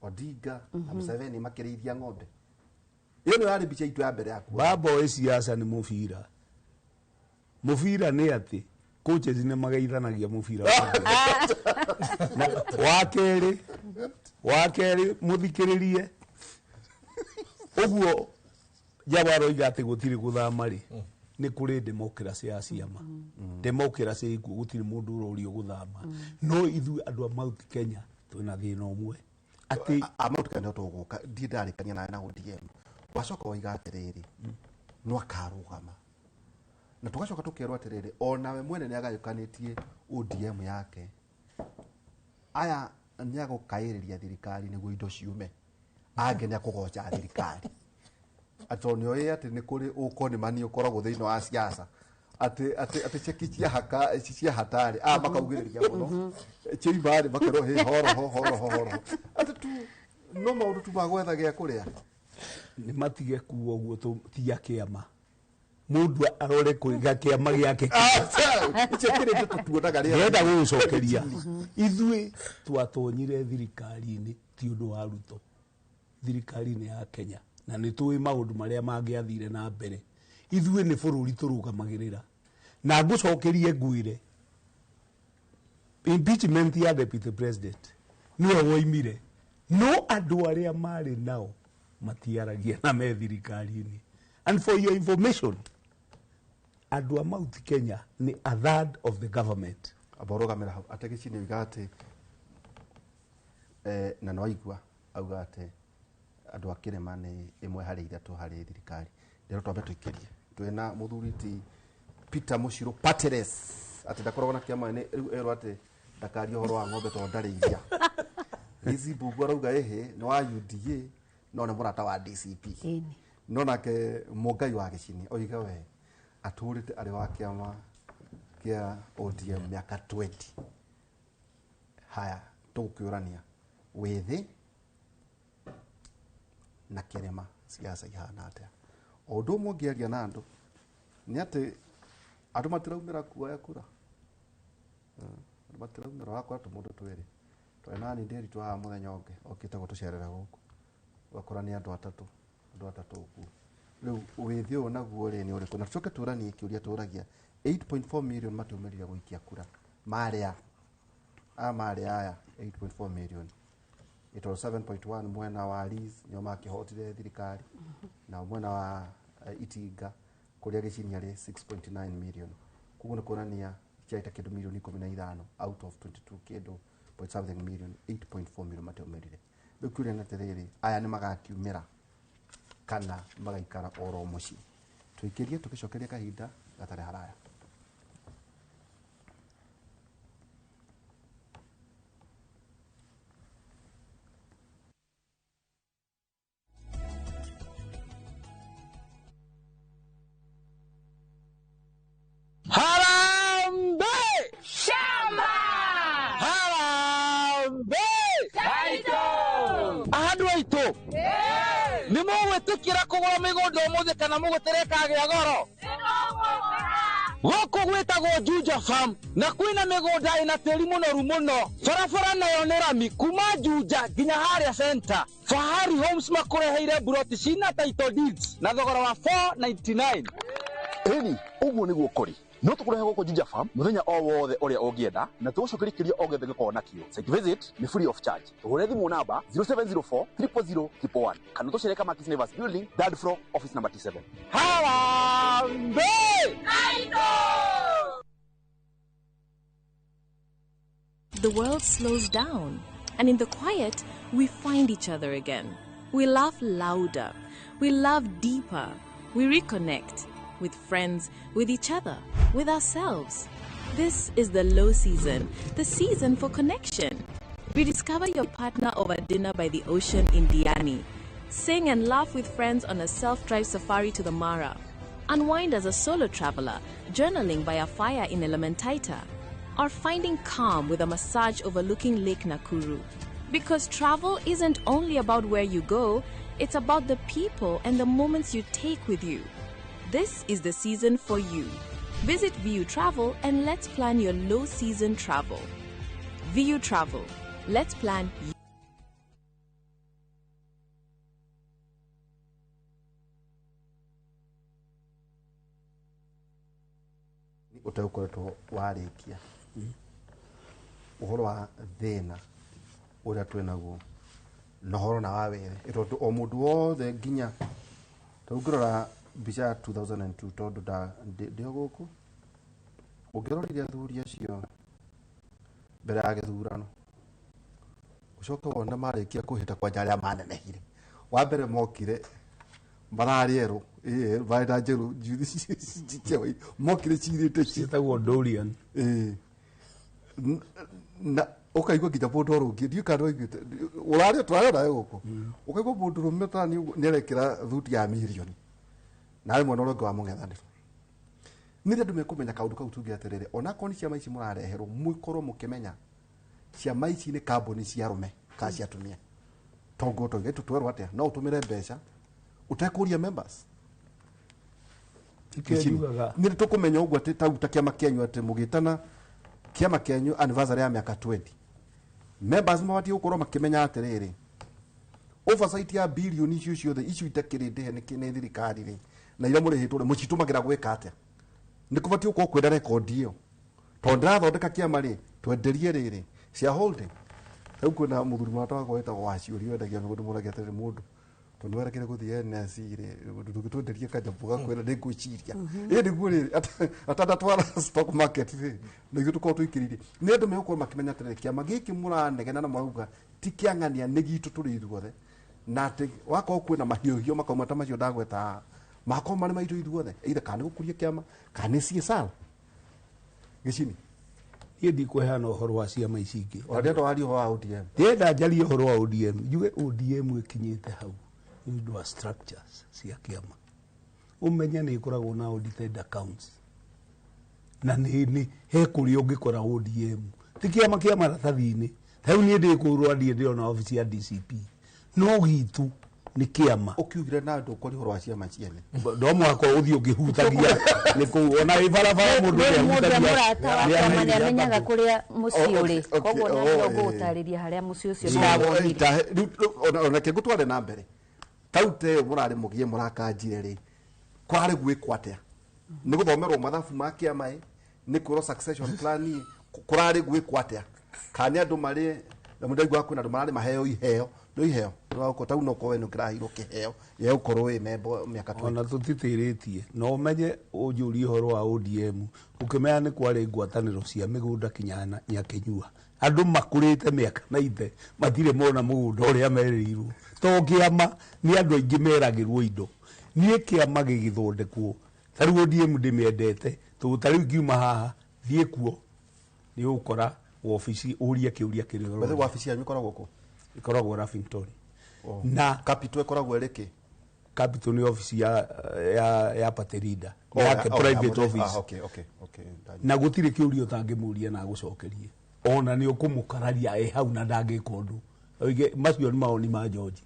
Odinga na Museveni makĩrĩithia ng'ombe. Ĩyo nĩyo yarĩ mbica itũ ya mbere ya kuona.
Baba oĩ siasa nĩ mũbira. Mũbira nĩ atĩ coaches nĩ mageithanagia mũbira. Na wa kerĩ mũthikĩrĩrie ũguo Jawaro oiga atĩ gũtirĩ gũthama rĩ, nĩ kũrĩ democracy ya ciama. Democracy ĩkuo, gũtirĩ mũndũ ũrorio gũthama. No ithuĩ andũ a Mount Kenya twĩna thĩna ũmwe atĩ
A Mount Kenya tũgũka ndirĩ ndarĩkania nawe na ODM. Wacoka woiga atĩrĩrĩ, no akarũgama na tũgacoka tũkerwo atĩrĩrĩ, onawe mwene nĩ agayũkanĩtie ODM yake. Aya nĩ agũkaĩrĩria thirikari nĩguo indo ciume, angĩ nĩ akũgoca thirikari. Atĩ nĩ oĩ atĩ nĩ kũrĩ ũkonimani ũkoragwo thĩinĩ wa siasa, atĩ ceki cia haka cia hatari a makaugĩrĩria mũno ciaimarĩ makerwo hĩ horoho horoho horoho, atĩ tu no maũndũ tu ma gwetha gĩa kũrĩa.
Nĩ matige kuo ũguo ti a kĩama. Mũndũ arore kũiga kĩama gĩake.
Icio kĩrĩ ndeto tuonaga rĩera.
Ndĩrenda gũgũcokeria. Ithuĩ twatonyire thirikari-inĩ ti ũndũ wa Ruto, thirikari-inĩ ya Kenya, na nĩ tũĩ maũndũ marĩa mangĩathire na mbere. Ithuĩ nĩ bũrũri tũrũgamagĩrĩra. Na ngũcokerie ngwĩre, impeachment ya deputy president nĩwe woimire, no andũ arĩa marĩ nao matiaragia na me thirikari-inĩ. And for your information, andũ a Mount Kenya nĩ a third of the government.
Amba ũrũgamĩra hau atĩ gĩcini oiga atĩ na no aigua auga atĩ Andũ a kĩrĩma nĩ ĩmwe harĩ ithatũ harĩ thirikari. Rĩrĩa twambe tũikĩrie twĩna mũthuri ti Peter Muciru Pateres atĩ ndakoragwo na kĩama nĩ rĩu erwo atĩ ndakarie ũhoro wa ng'ombe tondũ ndarĩ iria. Lizzy Mbugua arauga ĩhĩ nĩ wa UDA no nĩ mũrata wa DCP.
Ĩni.
No nake Mũngai wa Gĩcini oiga we atũrĩte arĩ wa kĩama kĩa ODM mĩaka 20. Haya tũgũkĩũrania wĩthĩ na kĩrĩma siasa ihana atĩa. O ũndũ ũmwe ũngĩaria na andũ nĩ atĩ andũ matiraumĩra kuoya kura. Andũ matiraumĩra, ũrakora tũmũndũ twĩrĩ. Twarĩ na Nderitu haha mũthenya ũngĩ okĩte gũtũcerera gũkũ, ũgakora nĩ andũ atatũ, andũ atatũ ũguo. Rĩu wĩthĩ ũyũ naguo rĩ nĩ ũrĩkũ? Na tũcoke tũranie kĩũria tũragia 8.4 million matiumĩrire gũikia kura marĩa aya marĩa aya 8.4 million. It was 7.1 mwena wa Liz nĩo makĩhotire thirikari, na mwena wa Itinga kũrĩa Gĩcinia rĩ 6.9 million. Koguo nĩ kuonania kĩarĩ ta kĩndũ milioni 15 out of 22 kĩndũ point something million, 8.4 million matiumĩrire. Rĩu kĩũria nĩ atĩrĩrĩ, aya nĩ magakiumĩra kana magaikara oro mũciĩ? Tũikĩrie tũgĩcokeria kahinda gatarĩ haraya.
Harambee! Shamba! Harambee! Andũ aitũ nĩ mũgwĩtĩkĩra kũgũra mĩgũnda ũmũthĩ kana mũgũtere ĩkagĩa goro? Gũkũ gwĩtagwo Juja Farm na kwĩna mĩgũnda ĩna tĩri mũnoru mũno. Barabara nayo nĩ rami kuma Juja nginya harĩa center. Fahari Homes makũreheire mburoti cina title deeds na thogora wa 499.
Ĩni ũguo nĩguo kũrĩ. No tũkũrehe gũkũ Juja Farm mũthenya o wothe ũrĩa ũngĩenda na tũgũcokeria kĩrĩa o gĩothe gĩkoragwo nakĩo. Site visit nĩ free of charge. Tũhũre thimũ namba 0704 000 111 kana tũcere Kamakis Neighbors Building, third floor, office number T7.
Harambee!
The world slows down, and in the quiet, we find each other again. We laugh louder, we love deeper, we reconnect with friends, with each other, with ourselves. This is the low season, the season for connection. Rediscover your partner over dinner by the ocean in Diani. Sing and laugh with friends on a self-drive safari to the Mara. Unwind as a solo traveler, journaling by a fire in Elementaita, or finding calm with a massage overlooking Lake Nakuru. Because travel isn't only about where you go, it's about the people and the moments you take with you. This is the season for you. Visit VU Travel and let's plan your low season travel. VU Travel. Let's plan
Ũtegũkoretwo warĩkia ũhoro wa thĩna ũrĩa twĩnaguo na ũhoro na wa wĩthĩ, tondũ o mũndũ wothe nginya ta ũngĩrora mbica ya 2002 tondũ ndĩ o gũkũ, ũngĩrorire athuri acio mbere ya gĩthurano ũcoke wone marĩkia kũhĩta kwanja arĩa manenehire. Wa mbere mokire mararĩ erũ, ĩĩ, marĩ na njerũ njuthi mokire cirĩte
Ciĩtagwo Dorian.
Ĩĩ. Na ũkaigua nginya mũndũ arũngiĩ, ndiũĩ kana nĩwaiguĩte ũraria tũraria nawe gũkũ, ũkaigua mũndũ rũme ta nĩarekĩra thuti ya mirioni na arĩ mwena ũrĩa ũngĩ wa mũng'ethanĩro. Nĩ rĩ andũ mekũmenya kaũndũ kau tuge atĩrĩrĩ, onakorwo nĩ ciama ici mũrareherwo mũkorwo mũkĩmenya ciama ici nĩ kambuni cia arũme kana cia atumia. Tongo tũige tũtwerwo atĩa, no ũtũmĩre mbeca ũtekũria members.
Nĩkĩo njugaga
Nĩ tũkũmenya ũguo atĩ tau ta kĩama kĩanyu atĩ mũgĩtana kĩama kĩanyu anniversary ya mĩaka 20, members mabatiĩ gũkorwo makĩmenya atĩrĩrĩ, oversight ya bilioni icio ciothe icio itakĩrĩ ndĩhe nĩ thirikari rĩ, na iria mũrĩhĩtwo rĩ, mũcitũmagĩra gwĩka atĩa? Nĩ kũbatiĩ gũkorwo kwĩna rekondi ĩyo, tondũ ndĩrathondeka kĩama rĩ, twenderie rĩrĩ shareholding. Rĩu kwĩna mũthuri mũrata wakwa wĩtagwo Waciũri wendagia mĩgũnda, mũragia atĩrĩrĩ, mũndũ tondũ nĩwerekire gũthiĩ NSE rĩ, ndũngĩtwenderie kanyamũ gakwĩra nĩ ngwĩciria ĩ nĩguo rĩrĩ atanatwara stock market rĩ, na ithuĩ tũkorwo tũikĩrĩirie. Nĩ andũ megũkorwo makĩmenya atĩrĩrĩ, kĩama gĩkĩ mũranegena na mũrauga ti kĩang'ania, nĩ gitũ tũrĩ ithuothe. Na atĩ wakorwo kwĩna mahiũhio makauma ta macio ndagweta haha, makorwo marĩ maitũ ithuothe, either kana nĩ gũkũria kĩama kana nĩ CSR. Gĩcini.
Niĩ ndikũheana ũhoro wa ciama ici ingĩ.
Ona ndĩrenda warie ũhoro wa ODM.
Ndĩrenda njarie ũhoro wa ODM. Njuge ODM ĩkinyĩte hau nĩ ũndũ wa structures cia kĩama. Ũmenye nĩ ĩkoragwo na audited accounts. Na nĩ he kũrĩa ũngĩkora ODM. Ti kĩama kĩa maratathi-inĩ. Ta rĩu niĩ ndĩ kũu Rwandie ndĩrona obici ya DCP. No gitũ nĩ kĩama.
Ũkiugire na ndũkwaria ũhoro wa ciama ciene.
No mũhaka ũthiĩ ũkĩhutagia nĩ kũu ona wĩ barabara mũndũ
Nĩ mũndũ
nĩahutagia.
mũrata wakwa ma nĩamenyaga kũrĩa mũciĩ
Oh,
ũrĩ.
okay,
Koguo
oh,
na nĩo
eh.
ngũgũtarĩria harĩa mũciĩ ũcio ndawonire.
Ona reke ngũtware na mbere. Kaunti ĩyo mũrarĩ mũgie mũrakanjire rĩ, kwarĩ gwĩkwo atĩa? Nĩ gũthomerwo mathabu ma kĩama ĩ, nĩ kwĩrwo succession plan ĩ, kũrarĩ gwĩkwo atĩa? Kana nĩ andũ marĩ na mũndũ aiguaga kwĩna andũ mararĩ maheo iheo, nĩ iheo. Nĩ tau no ũkorwo we nĩ ũkĩraheirwo kĩheo gĩa gũkorwo wĩ membo mĩaka 20.
Ona tũtitĩrĩtie na ũmenye ũnjũrie ũhoro wa ODM ũkĩmenya nĩ kwarĩ ngwatanĩro cia mĩgũnda kinya Nyakĩnyua. Andũ makũrĩte mĩaka na ithe matirĩ mona mũgũnda ũrĩa merĩirwo. To kĩama nĩ andũ aingĩ meragĩrwo indo. Niĩ kĩama gĩgĩthondekwo ta rĩu ODM ndĩmĩendete tondũ ta rĩu ngiuma haha thiĩ kuo nĩ ũgũkora wabici ũrie kĩũria kĩrĩa
Bethe
ũroria.
wabici yanyu ĩkoragwo kũ?
Ĩkoragwo Lavington.
Oh.
Na
Capital ĩkoragwo ĩrĩ kĩ?
Capital nĩ obici ya party leader.
Oh,
Yake
oh,
private
oh,
office.
Ah, okay, okay, okay.
Na gũtirĩ kĩũria ũtangĩmũria na agũcokerie. Ona nĩ ũkũmũkararia e hau na ndangĩka ũndũ. Oige macio nĩ mawoni ma George.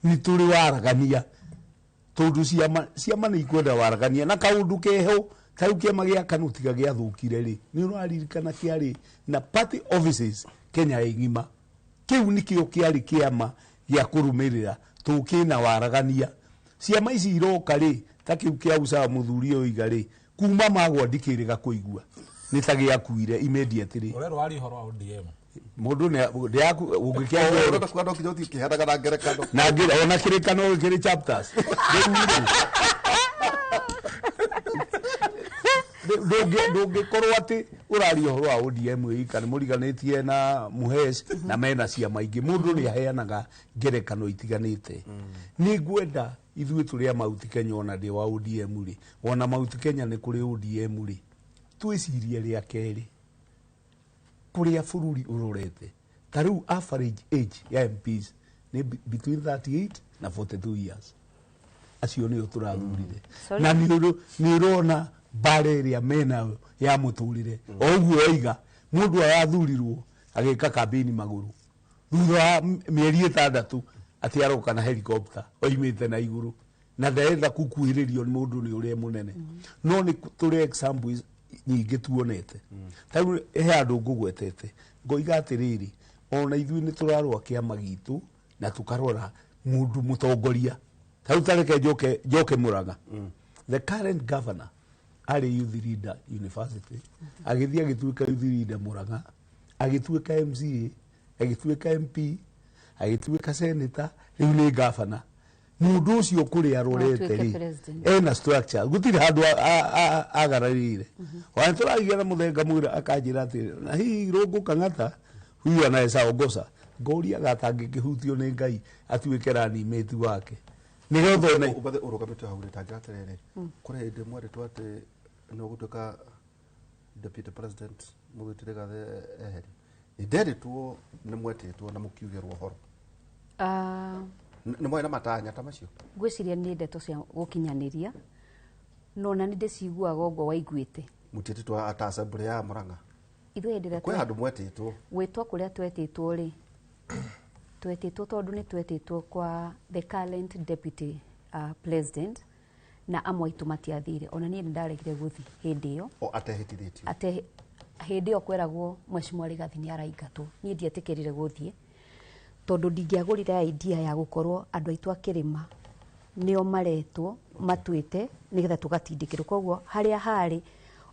Nĩ tũrĩ waragania tondũ ciama nĩ ikwenda waragania na kaũndũ keho. Ta rĩu kĩama gĩa KANU tiga gĩathũkire rĩ, nĩ ũraririkana kĩarĩ na party offices Kenya ĩng'ima. Kĩu nĩkĩo kĩarĩ kĩama gĩa kũrũmĩrĩra tũkĩna waragania. Ciama ici iroka rĩ, ta kĩu kĩa usawa mũthuri ũyũ oiga rĩ, kuma magwa ndikĩrĩga kũigua nĩ ta gĩakuire immediately.
Ũrerwo warie ũhoro wa ODM.
Mũndũ nĩ ndĩaku ũngĩkĩaria
Ũrenda kuga no nginya ũthiĩ ũkĩheanaga na ngerekano.
Na ngĩra ona kĩrĩkano kĩrĩ chapters. Ndũngĩkorwo atĩ ũraria ũhoro wa ODM ĩika nĩ mũriganĩtie na Muhesh na mena ciama ingĩ. Mũndũ nĩ aheanaga ngerekano itiganĩte. Nĩ ngwenda ithuĩ tũrĩ a Mount Kenya ona ndĩ wa ODM rĩ, ona Mount Kenya nĩ kũrĩ ODM rĩ, twĩcirie rĩa kerĩ kũrĩa bũrũri ũrorete. Ta rĩu average age ya MPs nĩ between 38 na 42 years. Acio nĩo tũrathurire.
Sorry.
Na nĩ ũrona mbara ĩrĩa menayo ya mũtũrĩre. O ũguo oiga mũndũ arathurirwo agĩka kambĩini magũrũ. Thutha wa mĩeri 6 atĩ aroka na helicopter oimĩte na igũrũ. Na ndarenda gũkuhĩrĩrio nĩ mũndũ nĩ ũrĩa mũnene. No nĩ tũrĩ examples nyingĩ tuonete. Ta rĩu he handũ ngũgwetete ngoiga atĩrĩrĩ, ona ithuĩ nĩ tũrarũa kĩama gitũ na tũkarora mũndũ mũtongoria. Ta rĩu ta reke njoke Mũrang'a. The current governor arĩ youth leader university, agĩthiĩ agĩtuĩka youth leader Mũrang'a, agĩtuĩka MCA, agĩtuĩka MP, agĩtuĩka senator, rĩu nĩ governor. Mũndũ ũcio kũrĩa arorete
Atuĩke
rĩ,
president.
ena structure, gũtirĩ handũ agararĩire. Ona tũragia na mũthenga mwĩra akanjĩra atĩrĩ, na hihi Rũngũ Kang'ata huyu anaweza ongoza. Ngoria gatangĩkĩhutio nĩ Ngai atuĩke running mate wake. Nĩgetha one
Ũbathe ũrũgamĩte hau rĩ, ta njĩra atĩrĩrĩ, kũrĩ hĩndĩ mwerĩtwo atĩ nĩ ũgũtuĩka deputy president mũthuri ti Rigathĩ eherio. Nĩ nderĩtwo nĩ mwetĩtwo na mũkiugĩrwo ũhoro. Nĩ mwarĩ na matanya ta macio?
Ngwĩciria nĩ ndeto cia gũkinyanĩria, no na nĩ ndĩciguaga ũguo waiguĩte.
Mũtiĩtĩtwo ata assembly ya Mũrang'a?
Ithuĩ hĩndĩ ĩrĩa
Kwĩ handũ mwetĩtwo?
Gwĩtwo kũrĩa twetĩtwo rĩ, twetĩtwo tondũ nĩ twetĩtwo kwa the current deputy president, na amwe aitũ matiathire. Ona niĩ nĩ ndaregire gũthiĩ hĩndĩ ĩyo.
O atehĩtithĩtio?
Ate hĩndĩ ĩyo kweragwo Mheshimiwa Rigathi nĩ araingatwo. Niĩ ndietĩkĩrire gũthiĩ tondũ ndingĩagũrire idea ya gũkorwo andũ aitũ a kĩrĩma nĩo maretwo matuĩte nĩgetha tũgatindĩkĩrwo. Koguo harĩa harĩ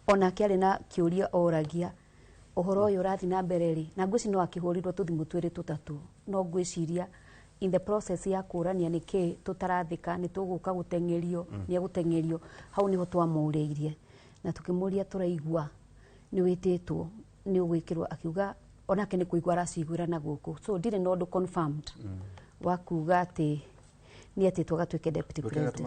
onake arĩ na kĩũria oragia ũhoro ũyũ ũrathiĩ na mbere rĩ, na ngwĩciria no akĩhũrirwo tũthimũ twĩrĩ tũtatũ, no ngwĩciria in the process ya kũrania nĩkĩ tũtarathĩka, nĩ tũgũka gũteng'erio, nĩ egũteng'erio, hau nĩho twamũrĩirie na tũkĩmũria tũraigua nĩ wĩtĩtwo nĩ ũgwĩkĩrwo, akiuga onake nĩ kũigua araciguĩra na gũkũ, so ndirĩ na ũndũ confirmed. Wa kuga atĩ nĩ atĩtwo agatuĩke deputy president.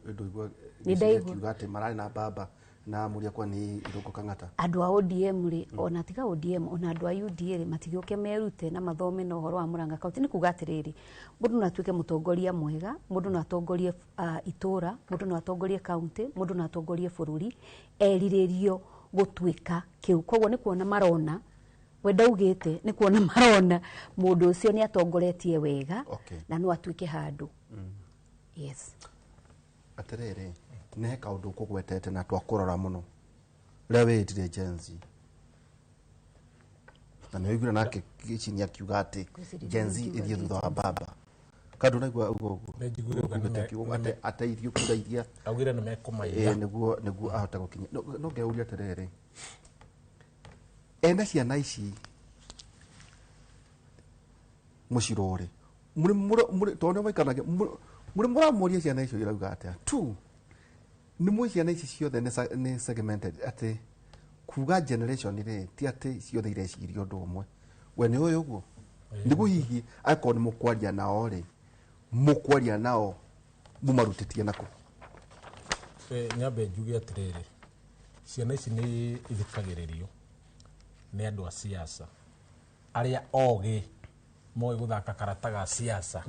Ndoigua
Nĩ ndaigua.
kiuga atĩ mararĩ na baba na mũria kwa nĩ Irũngũ Kang'ata.
Andũ a ODM rĩ, ona tiga ODM, ona andũ a UDA rĩ, matigĩũke merute na mathome na ũhoro wa Murang'a County. Nĩ kuga atĩrĩrĩ, mũndũ no atuĩke mũtongoria mwega, mũndũ no atongorie itũra, mũndũ no atongorie county, mũndũ no atongorie bũrũri, erirĩrio gũtuĩka kĩu. Koguo nĩ kuona marona we ndaugĩte, nĩ kuona marona mũndũ ũcio nĩ atongoretie wega na no atuĩke handũ. Yes.
Atĩrĩrĩ, nĩ he kaũndũ ũkũgwetete na twakũrora mũno ũrĩa wĩĩtire Gen Z, na nĩ ũiguire nake Gĩchini akiuga atĩ
Ngwĩciria
Gen Z
nĩ
ĩthiĩ thutha wa baba kandũ naigua ũguo ũguo.
Nĩ njiguire ũguo,
Ũguo akiuga atĩ ateithio kura iria
augire nĩ mekũmaiya.
Nĩguo ahote gũkinya. No ngeuria atĩrĩrĩ, ene ciana ici mũcirore mũrĩ tondũ nĩ maikaragia mũrĩ mũramũria ciana icio irauga atĩa tu nĩ mũĩ ciana ici ciothe nĩ segmented, atĩ kuga generation rĩ, ti atĩ ciothe ireciria ũndũ ũmwe. We nĩ ũyũ ũguo nĩguo hihi angĩkorwo nĩ mũkwaria nao rĩ, mũkwaria nao mũmarutĩtie nakũ?
Nyambe njuge atĩrĩrĩ, ciana ici nĩ ithikagĩrĩrio nĩ andũ a siasa arĩa ogĩ moĩ gũthaka karata ga siasa.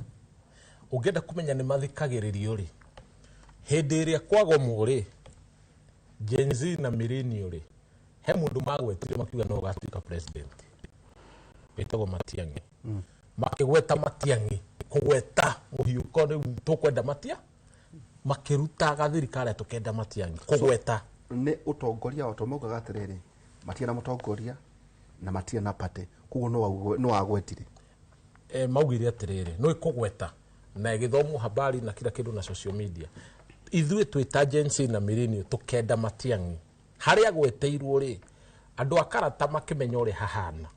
Ũngĩenda kũmenya nĩ mathikagĩrĩrio rĩ, hĩndĩ ĩrĩa kwagomwo rĩ, Gen Z na millennial rĩ, he mũndũ magwetire makiuga no ũgatuĩka president wĩtagwo Matiang'i. Makĩgweta Matiang'i, kũgweta mũhiũko, rĩu tũkwenda Matia, makĩruta gathirikari tũkenda Matiang'i kũgweta.
Nĩ ũtongoria o tondũ maugaga atĩrĩrĩ, matirĩ na mũtongoria na matirĩ na party, koguo no agwetire.
Maugire atĩrĩrĩ, no ĩkũgweta na ĩgĩthomwo habari na kila kĩndũ na social media, ithuĩ twĩ ta Gen Z na millennial tũkenda Matiang'i. Harĩa agweteirwo rĩ, andũ a karata makĩmenya ũrĩa hahana,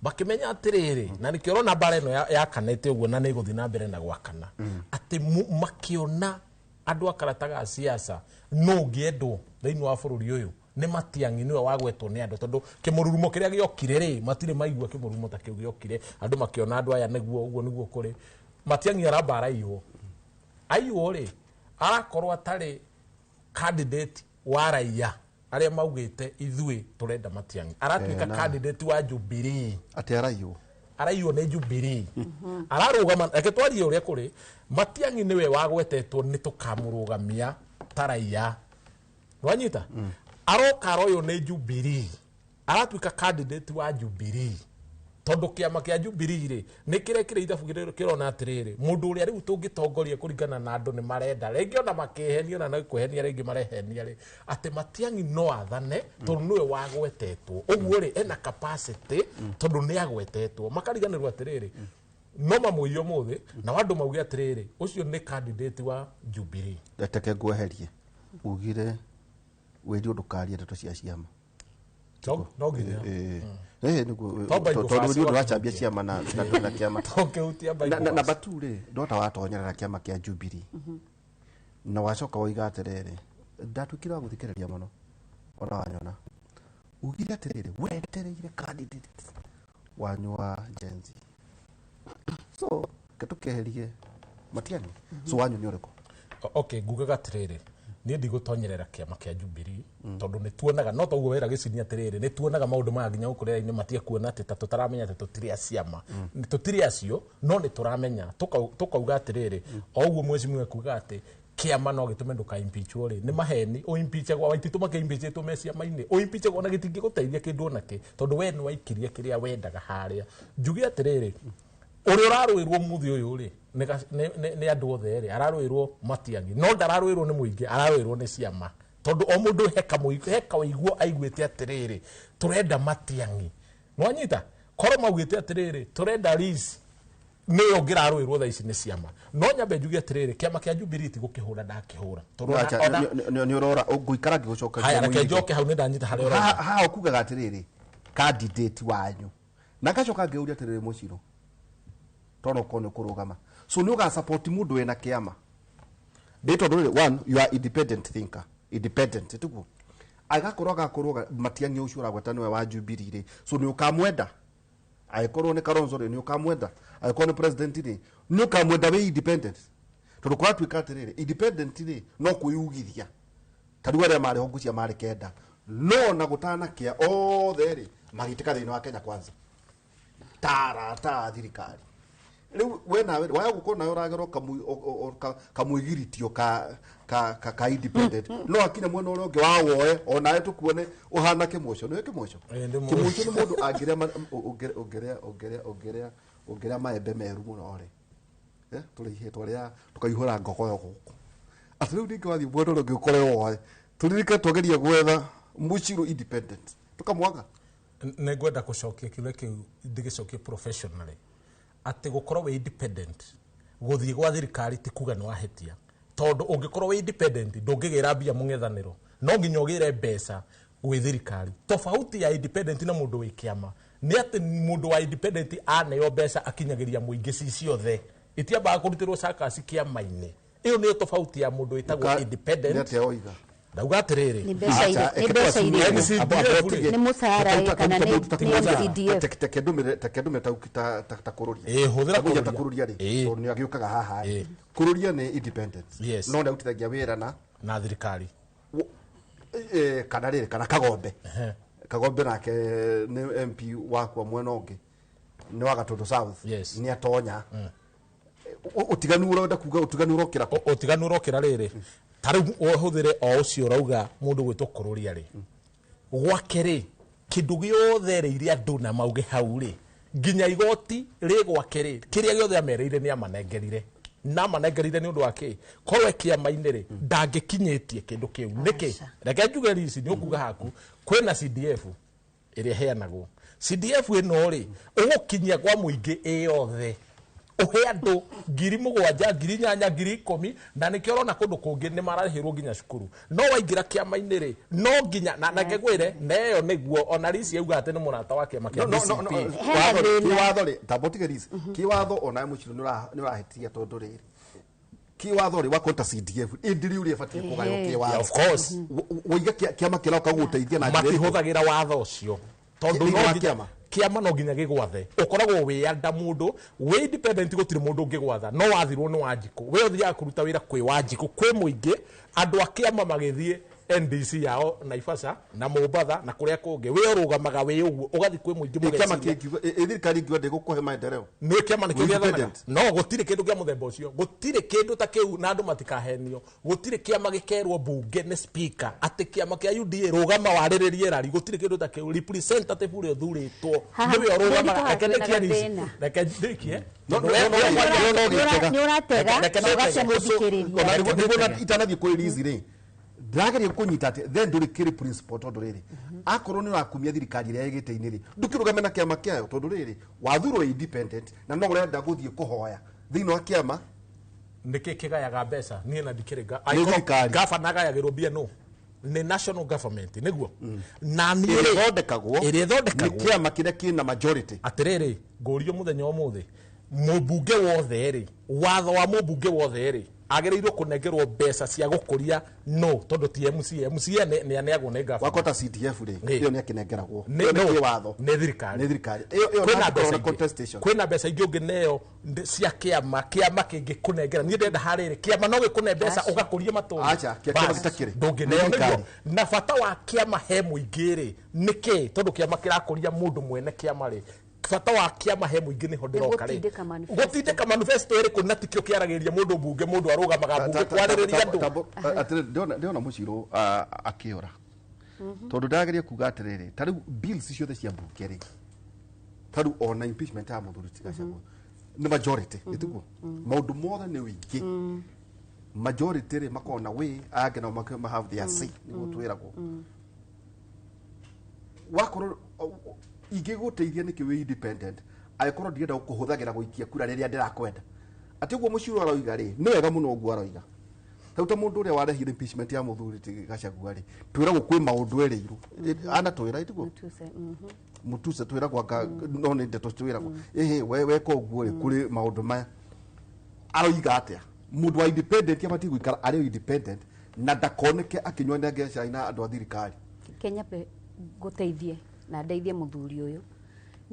makĩmenya atĩrĩrĩ, na nĩkĩo ũrona mbara ĩno yakanĩte ũguo na nĩ ĩgũthiĩ na mbere na gwakana, atĩ makĩona andũ a karata ga siasa no ũngĩendwo thĩinĩ wa bũrũri ũyũ nĩ Matiang'i, nĩwe wagwetwo nĩ andũ, tondũ kĩmũrurumo kĩrĩa gĩokire rĩ, matirĩ maigua kĩmũrurumo ta kĩu gĩokire. Andũ makĩona andũ aya nĩguo ũguo nĩguo kũrĩ. Matiang'i aramba araiywo, aiywo rĩ, arakorwo atarĩ candidate wa raia arĩa maugĩte ithuĩ tũrenda Matiang'i, aratuĩka candidate wa Jubilee.
Atĩ araiywo?
Araiywo nĩ Jubilee, ararũgama. Reke twarie ũrĩa kũrĩ, Matiang'i nĩwe wagwetetwo nĩ tũkamũrũgamia ta raia, nwanyita, aroka aroywo nĩ Jubilee, aratuĩka candidate wa Jubilee, tondũ kĩama kĩa Jubilee rĩ, nĩ kĩrĩa kĩrĩ ithabu kĩrona atĩrĩrĩ, mũndũ ũrĩa rĩu tũngĩtongoria kũringana na andũ nĩ marenda rĩngĩ ona makĩhenia, ona kwĩhenia rĩngĩ marehenia rĩ, atĩ Matiang'i no athane tondũ nĩwe wagwetetwo ũguo rĩ, ena capacity tondũ nĩ agwetetwo. Makariganĩrwo atĩrĩrĩ, no mamũiye ũmũthĩ na andũ mauge atĩrĩrĩ, ũcio nĩ candidate wa Jubilee.
Teke ngweherie ugire wĩrio ndũkarie ndeto cia ciama.
No nginya.
Nĩguo.
To Bible
tondũ
verse
wĩrio ndũracambia
wakĩhutia.
Ciama na kĩama.
Tũngĩhutia Bible
Na
verse.
namba tu rĩ, ndota watonyerera kĩama kĩa Jubilee na wacoka woiga atĩrĩrĩ, ndatuĩkire wa gũthikĩrĩria mũno ona wanyona, ugire atĩrĩrĩ, wetereire candidate wanyu wa Gen Z, so ke tũkeherie Matiang'i, so wanyu nĩ ũrĩkũ?
Okay, ngugaga atĩrĩrĩ, niĩ ndigũtonyerera kĩama kĩa Jubilee tondũ nĩ tuonaga no toguo wera gĩcinia atĩrĩrĩ, nĩ tuonaga maũndũ maya nginya gũkũ rĩera-inĩ, matige kuona atĩ ta tũtaramenya atĩ tũtirĩ a ciama. Tũtirĩ acio, no nĩ tũramenya. Tũkauga atĩrĩrĩ, o ũguo mheshimiwa kuga atĩ kĩama no gĩtũme ndũka-impeachwo rĩ, nĩ maheni. Ũimpeachagwo Waititu makĩ-impeachĩtwo me ciama-inĩ, ũimpeachagwo na gĩtingĩgũteithia kĩndũ onakĩ, tondũ we nĩ waikirie kĩrĩa wendaga harĩa. Njuge atĩrĩrĩ, ũrĩa ũrarũĩrwo mũthĩ ũyũ rĩ, nĩ andũ othe rĩ, ararũĩrwo Matiang'i, no ndararũĩrwo nĩ mũingĩ, ararũĩrwo nĩ ciama, tondũ o mũndũ he kaũiguo aiguĩte atĩrĩrĩ, tũrenda Matiang'i. Nĩwanyita, korwo maugĩte atĩrĩrĩ, tũrenda Liz, nĩyo ũngĩrarũĩrwo thaa ici nĩ ciama. No nyambe njuge atĩrĩrĩ, kĩama kĩa Jubilee ti gũkĩhũra ndakĩhũra, tondũ
Nĩ ũrora ngũikara ngĩgũcokagia.
Haya, reke
Mũirĩtu.
njoke hau, nĩ ndanyita harĩa ũrauga.
Haha ũkugaga atĩrĩrĩ, candidate wanyu, na ngacoka ngĩũria atĩrĩrĩ, mũciro tondũ okorwo nĩ ũkũrũgama, so nĩ ũgasupport mũndũ wĩna kĩama ndĩ, tondũ rĩrĩ, one, you are independent thinker, independent tiguo, agakorwo Matiang'i ũcio ũragweta nĩwe wa Jubilee rĩ, so nĩ ũkamwenda Angĩkorwo nĩ Kalonzo rĩ, nĩ ũkamwenda. Angĩkorwo nĩ president rĩ, nĩ ũkamwenda wĩ independent. Tondũ kũratuĩka atĩrĩrĩ, independent rĩ, no kwĩyugithia. Ta rĩu arĩa marĩ ho ngũcia marĩ 9, no na gũtanakĩa othe rĩ, magĩtĩka thĩinĩ wa Kenya Kwanza tara thirikari. Rĩu we nawe waya gũkorwo nawe ũragerwo kamwĩgiritio ka independent, no akinya mwena ũrĩa ũngĩ wa woe onawe tũkuone ũhana kĩmũco. Nĩwe kĩmũco?
Ĩ, ndĩ mũĩ.
Kĩmũco nĩ mũndũ angĩrĩa ũngĩrĩa ũngĩrĩa ũngĩrĩa ũngĩrĩa ũngĩrĩa maembe meru mũno rĩ, tũrĩihe twarĩa tũkaihũra ngogoyo gũkũ, atĩ rĩu ningĩ wathiĩ mwena ũrĩa ũngĩ ũkore woe. Tũririke twageria gwetha Mũcirũ independent, tũkamwaga.
Nĩ ngwenda gũcokia kĩũria kĩu, ndĩgĩcokie professionally, atĩ gũkorwo wĩ independent gũthiĩ gwa thirikari ti kuga nĩ wahĩtia, tondũ ũngĩkorwo wĩ independent ndũngĩgĩra mbia mũng'ethanĩro, no nginya ũgĩre mbeca gwĩ thirikari. Tofauti ya independent na mũndũ wĩ kĩama nĩ atĩ mũndũ wa independent aneo mbeca akinyagĩria mũingĩ ci ciothe, itiambaga kũrutĩrwo cakasi kĩama-inĩ. Ĩyo nĩyo tofauti ya mũndũ wĩtagwo
Nĩ
independent.
atĩa oiga?
Ndauga atĩrĩrĩ,
Nĩ mbeca irĩ- nĩ mbeca irĩkũ?
NCDF rĩ.
Nĩ mũcara ĩ, kana nĩ NCDF?
Tekendũmĩre ta kũrũria.
Ĩ, hũthĩra
Kũrũria ta
kũrũria.
kũrũria rĩ,
Ĩ.
tondũ nĩ agĩũkaga haha rĩ.
Ĩ.
Kũrũria nĩ independent,
Yes.
no nĩ arutithagia wĩra na
na thirikari.
Kana rĩrĩ, kana Kagombe. Kagombe nake nĩ MP wakwa mwena ũngĩ, nĩ wa Gatũndũ South.
Yes.
Nĩ atonya. Ũtiganu ũrenda kuga ũtiganu ũrokĩra kũ?
Ũtiganu ũrokĩra rĩrĩ, ta rĩu ũhũthĩre o ũcio ũrauga mũndũ gwĩtwo kũrũria rĩ, gwake rĩ, kĩndũ gĩothe erĩire andũ na mauge hau rĩ, nginya igoti rĩ gwake rĩ, kĩrĩa gĩothe amerĩire nĩ amanengerire, na amanengerire nĩ ũndũ wa kĩ? Korwo e kĩama-inĩ rĩ, ndangĩkinyĩtie kĩndũ kĩu. Nĩkĩ?
Aca.
Reke njuge rici nĩ ũkuga haku kwĩna CDF ĩrĩa ĩheanagwo. CDF ĩno rĩ, ũgũkinyia kwa mũingĩ ĩ yothe, ũhe andũ 7,000, 8,000, 10,000, na nĩkĩo ũrona kũndũ kũngĩ nĩ mararĩhĩrwo nginya cukuru. No waingĩra kĩama-inĩ rĩ, no nginya na reke ngwĩre, na ĩyo nĩguo ona Rici auga atĩ nĩ mũrata wa kĩama kĩa
No, no, no, no,
DCP.
Hena
watho rĩ,
thĩna.
kĩwatho rĩ, tamba ũtige Liz. Kĩwatho onawe Mũcirũ nĩ ũrahĩtia, tondũ rĩrĩ, kĩwatho rĩ, wakonta CDF ĩndĩrĩ ũrĩa ĩbatiĩ kũgaywo.
Ehe.
Kĩwatho.
Yeah, of course.
Waiga kĩama kĩroka gũgũteithia na njĩra ĩrĩkũ?
Matihũthagĩra watho ũcio tondũ
Thĩinĩ
no
wa
nginya-
kĩama?
Kĩama no nginya gĩgwathe. Ũkoragwo wĩ anda mũndũ wĩ independent, gũtirĩ mũndũ ũngĩgwatha, no wathirwo nĩ Wanjikũ. We ũthiaga kũruta wĩra kwĩ Wanjikũ, kwĩ mũingĩ. Andũ a kĩama magĩthiĩ NDC yao Naivasha na Mombatha na kũrĩa kũngĩ, we ũrũgamaga wĩ ũguo ũgathiĩ kwĩ mũingĩ.
Ĩ, kĩama
Mũgeciria
kĩngiuga ĩ thirikari ingiuga ndĩgũkũhe maendeleo?
Nĩ kĩama nĩkĩo
Wĩ
gĩathanaga.
independent?
No gũtirĩ kĩndũ kĩa mũthemba ũcio, gũtirĩ kĩndũ ta kĩu, na andũ matikahenio. Gũtirĩ kĩama gĩkerwo mbunge nĩ speaker atĩ kĩama kĩa UDA rũgama warĩrĩrie rari. Gũtirĩ kĩndũ ta kĩu. Representative ũrĩa ũthurĩtwo
Haha,
nĩwe ũrũgamaga.
nĩ
Reke
kwĩna
ndĩkie, Liz.
gathĩna.
Reke ndĩkie.
No,
Tondũ
no, no, no, no, no, gĩtega.
Nĩ ũratega
Reke
na ũgace
ndĩtege.
mũthikĩrĩria.
Ona nĩguo itanathiĩ kwĩ Liz rĩ, ndĩrageria kũnyita atĩ then ndũrĩ kĩrĩ principle, tondũ rĩrĩ, akorwo nĩ ũrakumia thirikari ĩrĩa ĩ gĩtĩ-inĩ rĩ, ndũkĩrũgame na kĩama kĩayo, tondũ rĩrĩ, wathurwo independent na no ũrenda gũthiĩ kũhoya thĩinĩ wa kĩama.
Nĩkĩ kĩgayaga mbeca? Niĩ na ndikĩrĩ
Nĩ thirikari.
Gavana agayagĩrwo mbia no nĩ national government, nĩguo na niĩ
Ĩrĩa
rĩ-
ĩthondekagwo
ĩrĩa
nĩ
ĩthondekagwo
kĩama kĩrĩa kĩna majority.
Atĩrĩrĩ, ngũrio mũthenya wa ũmũthĩ, mũmbunge wothe rĩ, watho wa mũmbunge wothe rĩ, agĩrĩirwo kũnengerwo mbeca cia gũkũria no tondũ ti MCA. MCA nĩ aneagwo nĩ gavana.
Wakota CDF rĩ,
Ĩ.
ĩyo nĩ akĩnengeragwo.
Nĩ
Ĩyo nĩ
no,
kĩwatho.
Nĩ thirikari.
Nĩ thirikari. Ĩyo
Kwĩna
na
mbeca
na
ingĩ.
contestation.
Kwĩna mbeca ingĩ ũngĩneo cia kĩama. Kĩama kĩngĩkũnengera, niĩ ndĩrenda harĩrĩ, kĩama no gĩkũne mbeca ũgakũria matũra.
Acha, kĩa kĩama
Bas,
gĩtakĩrĩ.
ndũngĩneo.
Nĩ
Nĩguo
thirikari.
na bata wa kĩama he mũingĩ rĩ nĩkĩ? Tondũ kĩama kĩrakũria mũndũ mwene kĩama rĩ, bata wa kĩama he mũingĩ nĩho ndĩroka rĩ?
Gũtindĩka manifesto.
Gũtindĩka manifesto ĩrĩkũ? Na tikĩo kĩaragĩria mũndũ mbunge, mũndũ arũgamaga mbunge kwarĩrĩria andũ.
Atĩrĩrĩ, ndĩrona Mũcirũ akĩũra, tondũ ndĩrageria kuga atĩrĩrĩ, ta rĩu bills ciothe cia mbunge rĩ, ta rĩu ona impeachment ya mũthuri ti Gachagua nĩ majority, ĩtiguo maũndũ mothe nĩ wĩingĩ majority rĩ, makoragwo na way angĩ nao have their say, nĩguo twĩragwo. Wakorwo ingĩgũteithia nĩkĩ wĩ independent angĩkorwo ndirenda kũhũthagĩra gũikia kura rĩrĩa ndĩrakwenda? Atĩ ũguo Mũcirũ aroiga rĩ, nĩ wega mũno ũguo aroiga. Rĩu ta mũndũ ũrĩa warehire impeachment ya mũthuri ti Gachagua rĩ, twĩragwo kwĩ maũndũ erĩirwo anatwĩra, ĩtiguo?
Mutuse.
Mutuse twĩragwo anga no nĩ ndeto twĩragwo ĩhĩ, we weka ũguo rĩ, kũrĩ maũndũ maya aroiga. Atĩa mũndũ wa independent abatiĩ gũikara arĩ independent na ndakoneke akĩnyuanĩra cai na andũ a thirikari?
Kenya pe ngũteithie na ndeithie mũthuri ũyũ.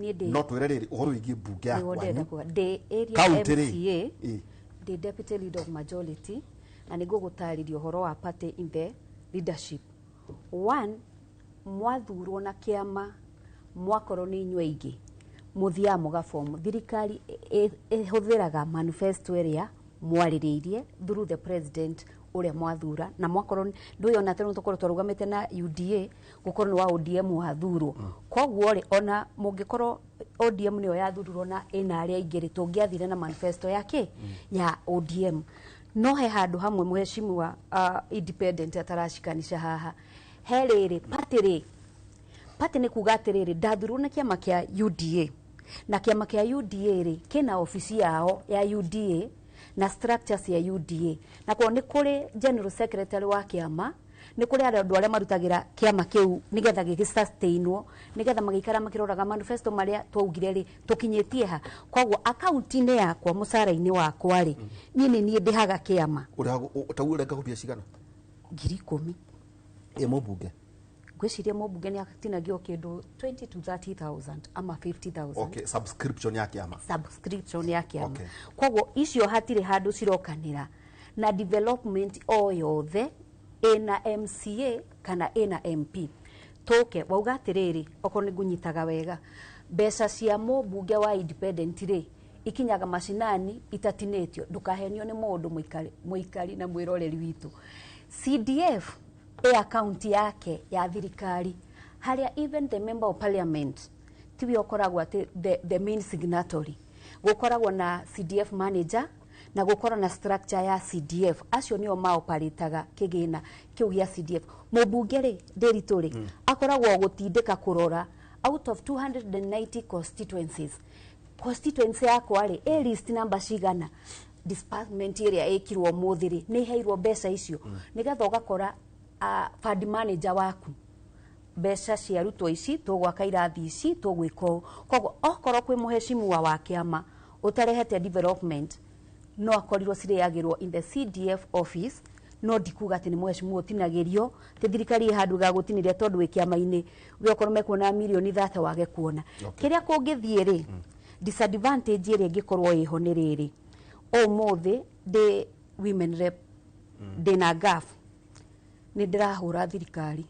Niĩ ndĩ-
No twĩre rĩrĩ ũhoro wĩgiĩ mbunge ya
Nĩguo ndĩrenda
kwanyu.
kuga ndĩ area
County rĩ.
MCA,
Ĩ.
ndĩ deputy leader of majority, na nĩ ngũgũtarĩria ũhoro wa party in the leadership. One, mwathurwo na kĩama, mwakorwo nĩ inyuĩ aingĩ, mũthiaga mũgabomu. Thirikari ĩhũthĩraga manifesto ĩrĩa mwarĩrĩirie through the president ũrĩa mwathura, na mwakorwo ndũyona atĩ tũkorwo twarũgamĩte na UDA, gũkorwo nĩ wa ODM wathurwo. Koguo rĩ, ona mũngĩkorwo ODM nĩyo yathurirwo na ĩna arĩa aingĩ rĩ, tũngĩathire na manifesto ya kĩ ya ODM. No he handũ hamwe mheshimiwa independent ataracikanisha haha, he rĩrĩ party rĩ, party nĩ kuga atĩrĩrĩ, ndathurwo na kĩama kĩa UDA, na kĩama kĩa UDA rĩ, kĩna obici yao ya UDA na structures ya UDA, na korwo nĩ kũrĩ general secretary wa kĩama, nĩ kũrĩ andũ arĩa marutagĩra kĩama kĩu nĩgetha gĩgĩsustainwo, nĩgetha magĩikara makĩroraga manifesto marĩa twaugire rĩ, tũkinyĩtie ha. Koguo akaunti-inĩ yakwa, mũcara-inĩ wakwa rĩ, niĩ nĩ niĩ ndĩhaga kĩama.
Ũrĩa ũrenga mbia cigana?
10,000.
Ĩ mũmbunge?
Ngwĩciria mũmbunge nĩ atinagio kĩndũ 20 to 30,000 ama 50,000.
Okay, subscription ya kĩama.
Subscription ya kĩama.
Okay.
Koguo icio hatirĩ handũ cirokanĩra na development o yothe ĩna MCA kana ĩna MP. Tũke wauga atĩrĩrĩ, okorwo nĩ ngũnyitaga wega, mbeca cia mũmbunge wa independent rĩ, ikinyaga macinani itatinĩtio. Ndũkahenio nĩ mũndũ, mũikari na mwĩroreri witũ. CDF ĩ akaunti yake ya thirikari, harĩa even the member of parliament tiwe ũkoragwo atĩ the main signatory. Gũkoragwo na CDF manager na gũkorwo na structure ya CDF, acio nĩo maoparĩtaga kĩgĩna kĩu gĩa CDF. Mũmbunge rĩ, Ndĩritũ rĩ, akoragwo gũtindĩka kũrora out of 290 constituencies, constituency yakwa rĩ, ĩ list number cigana, disbursement ĩrĩa ĩkirwo ũmũthĩ rĩ, nĩ iheirwo mbeca icio, nĩgetha ũgakora fund manager waku, mbeca cia arutwo ici, tũgwaka irathi ici, tũgwĩka ũũ. Koguo okorwo kwĩ mũheshimiwa wa kĩama ũtarehete development, no akorirwo cirĩagĩrwo in the CDF office. No ndikuga atĩ nĩ mũheshimiwa ũtinagĩrio, atĩ thirikari ĩ handũ ĩgagũtinĩria tondũ wĩ kĩama-inĩ, we okorwo mekuona mirioni 30 wage kuona. Kĩrĩa kũngĩthiĩ rĩ, disadvantage ĩrĩa ĩngĩkorwo ĩho nĩ rĩrĩ, ũmũthĩ ndĩ women rep, ndĩna gaf, nĩ ndĩrahũra thirikari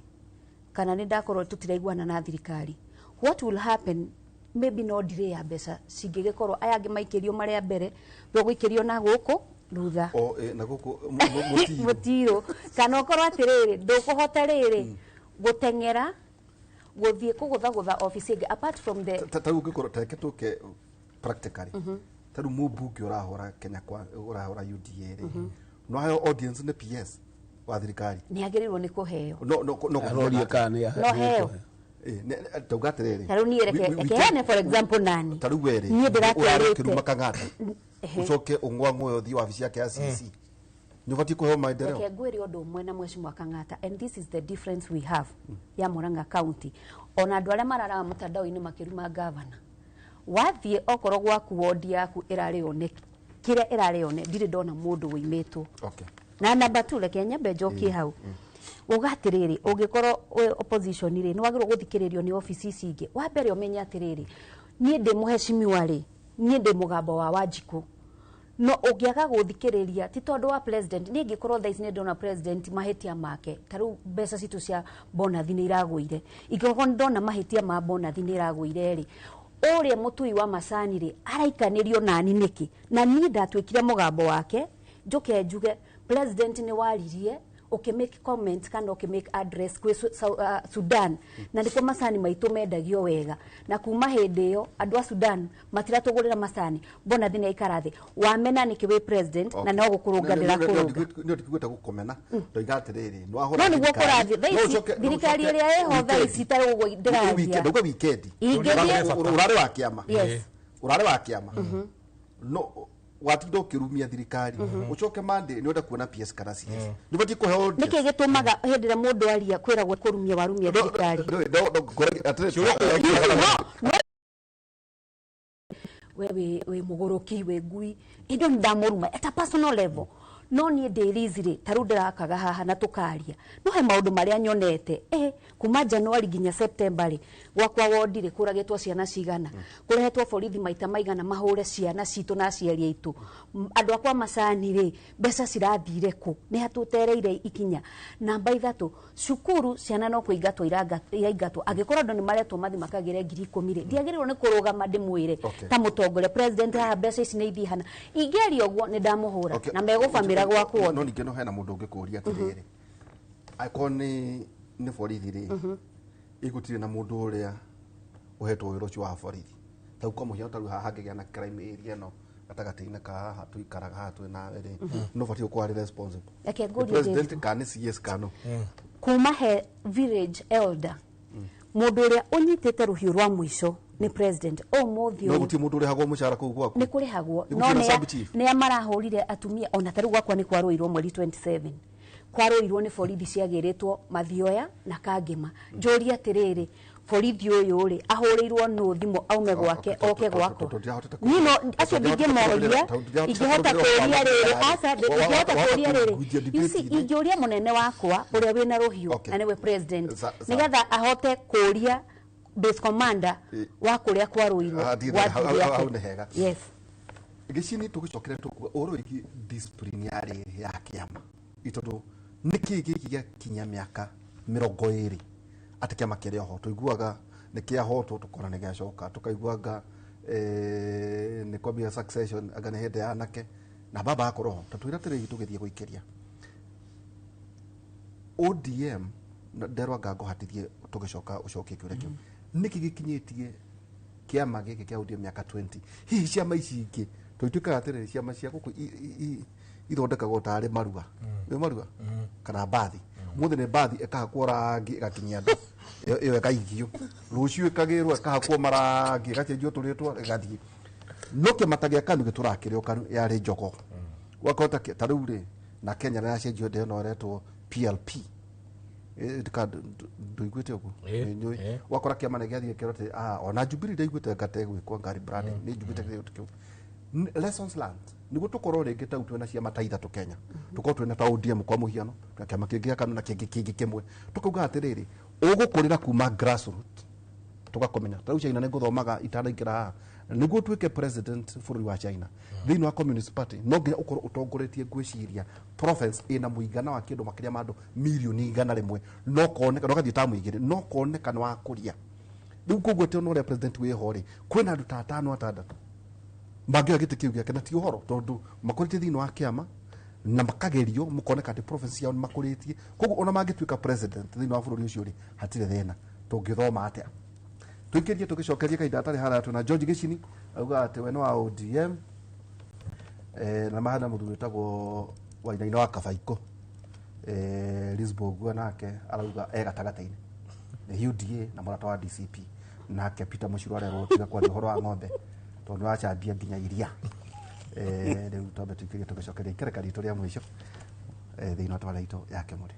kana nĩ ndakorwo tũtiraiguana na thirikari, what will happen? Maybe no delay ya mbeca cingĩgĩkorwo aya angĩ maikĩrio marĩa mbere, we gũikĩrio na gũkũ thutha.
O na gũkũ mũtirũ.
Mũtirũ, kana ũkorwo atĩrĩrĩ, ndũkũhota rĩrĩ gũteng'era gũthiĩ kũgũthagũtha obici ĩngĩ apart from the
Ta rĩu ũngĩkorwo, tareke tũke practically, ta rĩu mũmbunge ũrahũra Kenya kwa ũrahũra UDA rĩ, no heo audience nĩ PS wa thirikari?
Nĩ agĩrĩirwo nĩ kũheo.
No.
Arorie kana nĩ
No heo.
Tauga atĩrĩrĩ,
Ta rĩu niĩ reke heane for example nani.
Ta rĩu we rĩ,
Niĩ
ũrarĩ
ndĩratwarĩte
ũkĩruma Kang'ata, ũcoke ũng'wang'we ũthiĩ wabici yake ya CC, nĩ ũbatiĩ kũheo maendeleo?
Reke ngwĩre ũndũ ũmwe na mheshimiwa Kang'ata, and this is the difference we have ya Murang'a County. Ona andũ arĩa mararaga mũtandao-inĩ makĩruma gavana, wathiĩ okorwo gwaku wodi yaku ĩrarĩo nĩ kĩrĩa ĩrarĩo nĩ, ndirĩ ndona mũndũ wĩimĩtwo. Na namba tu, reke nyambe njokie hau, uga atĩrĩrĩ, ũngĩkorwo wĩ opposition rĩ, nĩ wagĩrĩirwo gũthikĩrĩrio nĩ obici ici ingĩ. Wa mbere ũmenye atĩrĩrĩ, niĩ ndĩ mũheshimiwa rĩ, niĩ ndĩ mũgambo wa Wanjikũ, no ũngĩaga gũthikĩrĩria ti tondũ wa president. Niĩ ingĩkorwo thaa ici nĩ ndona president mahĩtia make, ta rĩu mbeca citũ cia bonathi nĩ iragũire, ingĩkorwo nĩ ndona mahĩtia ma bonathi nĩ iragũire rĩ, ũrĩa mũtui wa macani rĩ, araikanĩrio nani nĩkĩ? Na niĩ ndatuĩkire mũgambo wake, njoke njuge president nĩ waririe ũkĩmake comment kana ũkĩmake address kwĩ Sudan, na nĩkuo macani maitũ mendagio wega, na kuma hĩndĩ ĩyo andũ a Sudan matiratũgũrĩra macani, bonathi nĩ aikara thĩ. Wamena nĩkĩ wĩ president na no gũkũrũnga ndĩrakũrũnga?
Nĩ ndikuĩte gũkomena, ndoiga atĩrĩrĩ, nĩ wahũra
No nĩguo
thirikari,
kũrathiĩ thaa
no
ici, thirikari ĩrĩa ĩho thaa ici ta ũguo ndĩraria.
Ndauga weekend.
Ingĩthiĩ
Ũrarĩ wa kĩama.
Yes.
Ũrarĩ wa kĩama, no watinda ũkĩrumia thirikari, ũcoke Monday nĩ ũrenda kuona PS kana CS, nĩ ũbatiĩ kũheo audience.
Nĩkĩ gĩtũmaga hĩndĩ ĩrĩa mũndũ aria kwĩragwo kũrumia warumia thirikari?
No.
We wĩ mũgũrũki, wĩ ngui, hĩndĩ ĩyo nĩ ndamũruma at a personal level. No niĩ ndĩ Liz rĩ, ta rĩu ndĩrakaga haha na tũkaria, no he maũndũ marĩa nyonete kuma January nginya September rĩ, gwakwa wondi rĩ, kũragĩtwo ciana cigana, kũrehetwo borithi maita maigana mahũre ciana citũ na aciari aitũ. Andũ akwa macani rĩ, mbeca cirathire kũ? Nĩ hatũtereire ikinya. Namba 3, cukuru ciana no kũingatwo iraingatwo. Angĩkorwo andũ nĩ maretwo mathi makagĩre 10,000 rĩ, ndiagĩrĩirwo nĩ kũrũgama ndĩmwĩre ta mũtongoria president haha mbeca ici nĩ ithiĩ hana. Ingĩaria ũguo nĩ ndamũhũra na megũbamĩra gwakwa.
No ningĩ no hena mũndũ ũngĩkũria atĩrĩrĩ, angĩkorwo nĩ borithi rĩ, ĩgũtirĩ na mũndũ ũrĩa ũhetwo wĩra ũcio wa borithi. Ta kwa mũhiano ta rĩu haha hangĩgĩa na crime area ĩno gatagatĩ-inĩ ka haha tũikaraga haha twĩ nawe rĩ, no batiĩ gũkorwo arĩ responsible.
Reke
Nĩ
ngũrie
president kana nĩ CS kana?
Kuma he village elder, mũndũ ũrĩa ũnyitĩte rũhiũ rwa mũico nĩ president. Ũmũthĩ
No
ũyũ
gũtirĩ mũndũ ũrĩhagwo mũcara kũu gwaku.
Nĩ kũrĩhagwo.
Nĩ
No
gũtirĩ na sub chief.
nĩa marahũrire atumia. Ona ta rĩu gwakwa nĩ kwarũirwo mweri 27, kwarũirwo nĩ borithi ciagĩrĩtwo Mathioya na Kangĩma. Njũrie atĩrĩrĩ, borithi ũyũ rĩ, ahũrĩirwo nũ thimũ aume gwake oke gwakwa? Niĩ no acio ndingĩmoria. Ingĩhota kũria rĩrĩ, aca, ingĩhota kũria rĩrĩ, you see, ingĩũria mũnene wakwa ũrĩa wĩna rũhiũ
Okay.
na nĩwe president,
Sa-
nĩgetha ahote kũria base commander wa kũrĩa kwarũirwo
Ah, thiĩ
gwathiire
hau
atĩa.
nĩ hega.
Yes.
Gĩcini tũgĩcokere tũkuga ũhoro wĩgiĩ discipline ya rĩrĩ ya kĩama, tondũ nĩkĩ gĩkĩ gĩakinya mĩaka 20 atĩ kĩama kĩrĩ oho? Tũiguaga nĩ kĩahotwo, tũkona nĩ gĩacoka, tũkaiguaga nĩ kwambia succession, anga nĩ hĩndĩ ya anake na baba akorwo ho. Tatwĩra atĩrĩrĩ, tũgĩthiĩ gũikĩria ODM na nderwa anga ngũhatithie tũgĩcoka ũcokie kĩũria kĩu, nĩkĩ gĩkinyĩtie kĩama gĩkĩ kĩa ODM mĩaka 20? Hihi ciama ici ingĩ tũituĩkaga atĩrĩrĩ, ciama cia gũkũ ithondekagwo tarĩ marua, nĩ marua kana mbathi? Ũmũthĩ nĩ mbathi ĩkahakwo rangi ĩgakinyia andũ, ĩyo ĩkaigio, rũciũ ĩkagĩrwo ĩkahakwo marangi, ĩgacenjio tũrĩtwa, ĩgathiĩ. No kĩama ta gĩa KANU gĩtũraga kĩrĩ o KANU yarĩ njogo. Ũgakora ta rĩu rĩ, na Kenya nĩ yacenjio, ndĩ ĩno ĩretwo PLP. Ndũiguĩte ũguo? Nĩ njũĩ. Wakora kĩama nĩ gĩathiĩ kĩrwo atĩ ona Jubilee ndaiguĩte ngate gwĩkwo ngari branding, nĩ njiguĩte kĩndũ kĩu. Lessons learned nĩguo tũkorwo rĩngĩ tau twĩna ciama ta 3 Kenya, tũkorwo twĩna ta ODM kwa mũhiano, na kĩama kĩngĩ gĩa KANU na kĩngĩ kĩngĩ kĩmwe, tũkauga atĩrĩrĩ, ũgũkũrĩra kuma grassroot. Tũgakũmenya ta rĩu China, nĩ ngũthomaga itanaingĩra haha, nĩguo ũtuĩke president bũrũri wa China thĩinĩ wa Communist Party, no nginya ũkorwo ũtongoretie, ngwĩciria, province ĩna mũigana wa kĩndũ makĩria ma andũ mirioni 100, no koneka no gathiĩ tamu 2, no koneka nĩ wakũria. Rĩu koguo atĩ ona ũrĩa president wĩho rĩ, kwĩna andũ ta 5 6 mangĩoya gĩtĩ kĩu gĩake, na ti ũhoro, tondũ makũrĩtie thĩinĩ wa kĩama na makagerio mũkoneka atĩ province ciao nĩ makũrĩtie. Koguo ona mangĩtuĩka president thĩinĩ wa bũrũri ũcio rĩ, hatirĩ thĩna. Tũngĩthoma atĩa? Tũikĩrie tũgĩcokeria kahinda gatarĩ haraya. Twĩna George Gĩcini, augaga atĩ we nĩ wa ODM, na mahana mũthuri wĩtagwo Wainaina wa Kabaikũ, Lisbo nake arauga e gatagatĩ-inĩ, nĩ UDA na mũrata wa DCP. Nake Peter Mũcirũ arerwo tiga kwaria ũhoro wa ng'ombe tondũ nĩ wacambia nginya iria. Rĩu twambe tũikĩrie tũgĩcokeria ikereka ritũ rĩa mũico thĩinĩ wa tabarĩra itũ ya Kĩmũrĩ.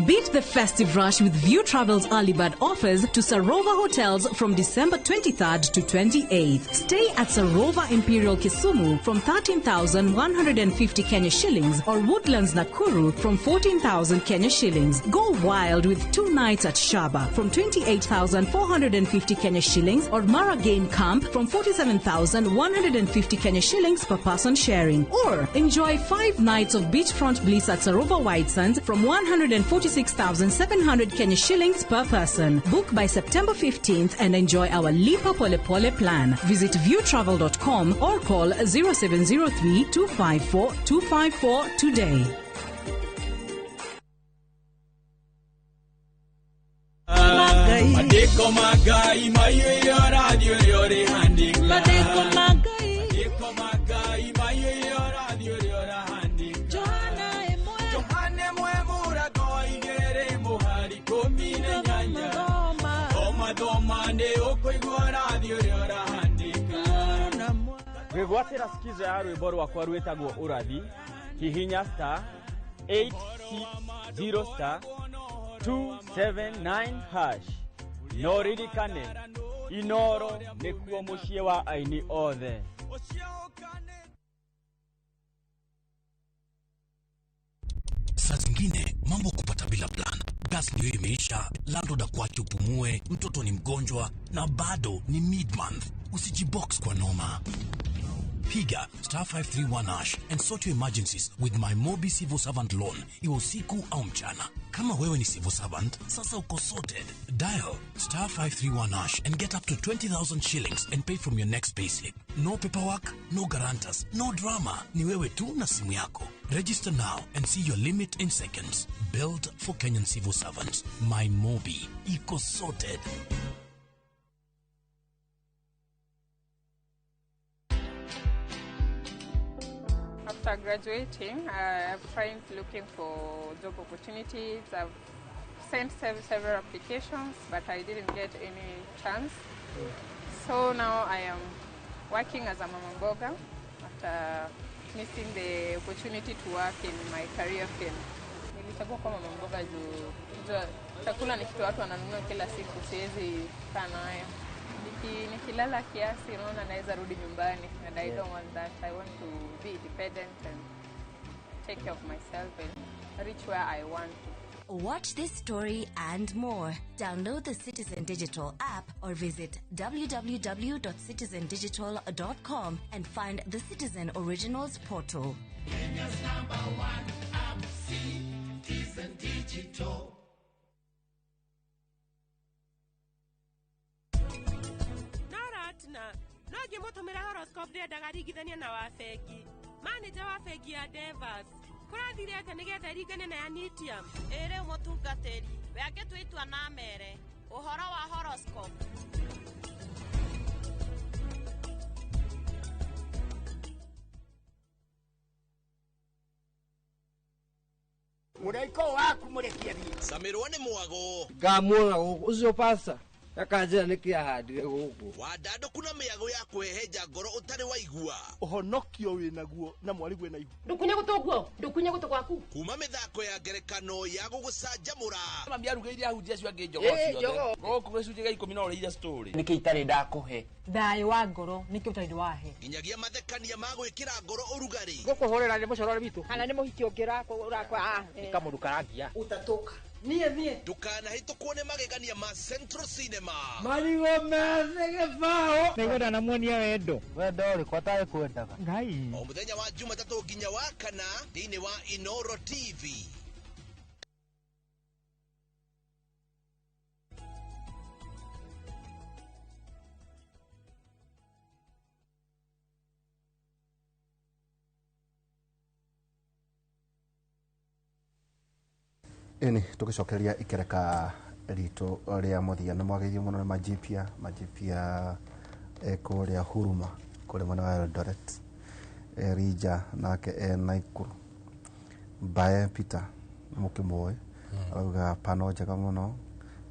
Beat the festive rush with View Travel's early bird offers to Sarova Hotels from December 23rd to 28th. Stay at Sarova Imperial Kisumu from 13,150 Kenya shillings or Woodlands Nakuru from 14,000 Kenya shillings. Go wild with 2 nights at Shaba from 28,450 Kenya shillings or Mara Game Camp from 47,150 Kenya shillings per person sharing. Or enjoy 5 nights of beachfront bliss at Sarova White Sands from 146,700 Kenya shillings per person. Book by September 15th and enjoy our Lipa Pole Pole plan. Visit viewtravel.com or call 0703 254 254 today.
Mandĩko ma Ngai maiyũire ũrathi ũrĩa ũrĩ handĩka.
Mandĩko ma Ngai.
Mandĩko ma Ngai maiyũire ũrathi ũrĩa ũrahandĩka.
Johana 1.
Johana 1 mũrango 2 mũhari 18.
Thoma.
Thoma. Thoma thoma nĩ ũkũigua ũrathiĩ ũrĩa ũrahandĩka.
Gwĩgwatĩra skiza ya rwĩmbo rwakwa rwĩtagwo ũrathi, hihinya star 860 star 279 hash. No ririkane Inoro nĩkuo mũciĩ wa aini othe.
Saa zingine mambo kupata bila plan. Gas ndio imeisha, landlord akuache upumue, mtoto ni mgonjwa na bado ni mid-month. Usijibox kwa noma. Piga star 531 hash and sort your emergencies with my Mobi Civil Servant Loan, iwe usiku au mchana. Kama wewe ni civil servant, sasa uko sorted. Dial star 531 hash and get up to 20,000 shillings and pay from your next payslip. No paperwork, no guarantors, no drama. Ni wewe tu na simu yako. Register now and see your limit in seconds. Built for Kenyan civil servants. My Mobi. Iko sorted.
After graduating, I've tried looking for job opportunities. I've sent several applications, but I didn't get any chance. So now I am working as a mama mboga after missing the opportunity to work in my career field. Nilichagua kuwa mama mboga juu chakula ni kitu watu wananunua kila siku, siwezi kaa nayo. Nikilala kiasi naona naweza rudi nyumbani, and I don't want that. I want to be independent and take care of myself and reach where I want to.
Watch this story and more. Download the Citizen Digital app or visit www.citizendigital.com and find the Citizen Originals portal.
Kenya's number one app, Citizen Digital.
Na no ngĩmũtũmĩra horoscope ndĩendaga ringithania na wa bengi. Manager wa bengi ya Devas kũrathire atĩa nĩgetha ĩringane na ya Nitium?
Ĩ rĩu mũtungatĩri we angĩtua itua na mere ũhoro wa horoscope.
Mũraika waku mũrekie thiĩ.
Camirwo nĩ mwago.
Ngamuona gũkũ ũcio pasta akanjĩra nĩkĩ ahandire gũkũ.
Wandandũku na mĩago ya kũhehenja ngoro ũtarĩ waigua.
Ũhonokio wĩnaguo na mwarigwe na ihu.
Ndũkunye gũtũ guo, ndũkunye gũtũ gwaku.
Kuma mĩthako ya ngerekano ya gũgũcanjamũra.
Mami arugĩire ahunjia acio angĩ njogoo ciothe. Gũkũ gĩcunjĩ gĩa 10 no ũrĩire story.
Nĩkĩ itarĩ ndakũhe?
Thayũ wa ngoro nĩkĩ ũtarĩ wahe?
Nginyagia mathekania ma gwĩkĩra ngoro ũrugarĩ.
Gũkũhũrĩra nĩ mũcorore witũ. Kana nĩ mũhiki ũngĩ ũrakwa.
Nĩ kamũndũ karangia.
Ũtatũka. Niĩ niĩ.
Ndũkanahĩtũkwo nĩ magegania ma Central Cinema.
Marigũ methĩ gĩbaũ.
Nĩngwenda namuonia wendo.
Wendo ũrĩkũ atarĩ kwendaga?
Ngai.
O mũthenya wa Jumatatũ nginya wa kana thĩinĩ wa Inoro TV.
Ĩni tũgĩcokeria ikereka ritũ rĩa mũthia nĩ mwageithio mũno nĩ majipia kũrĩa Huruma kũrĩa mwena wa Eldoret, Rija nake e Naikuru, Mbae Peter mũkĩmũĩ arauga pano njega mũno,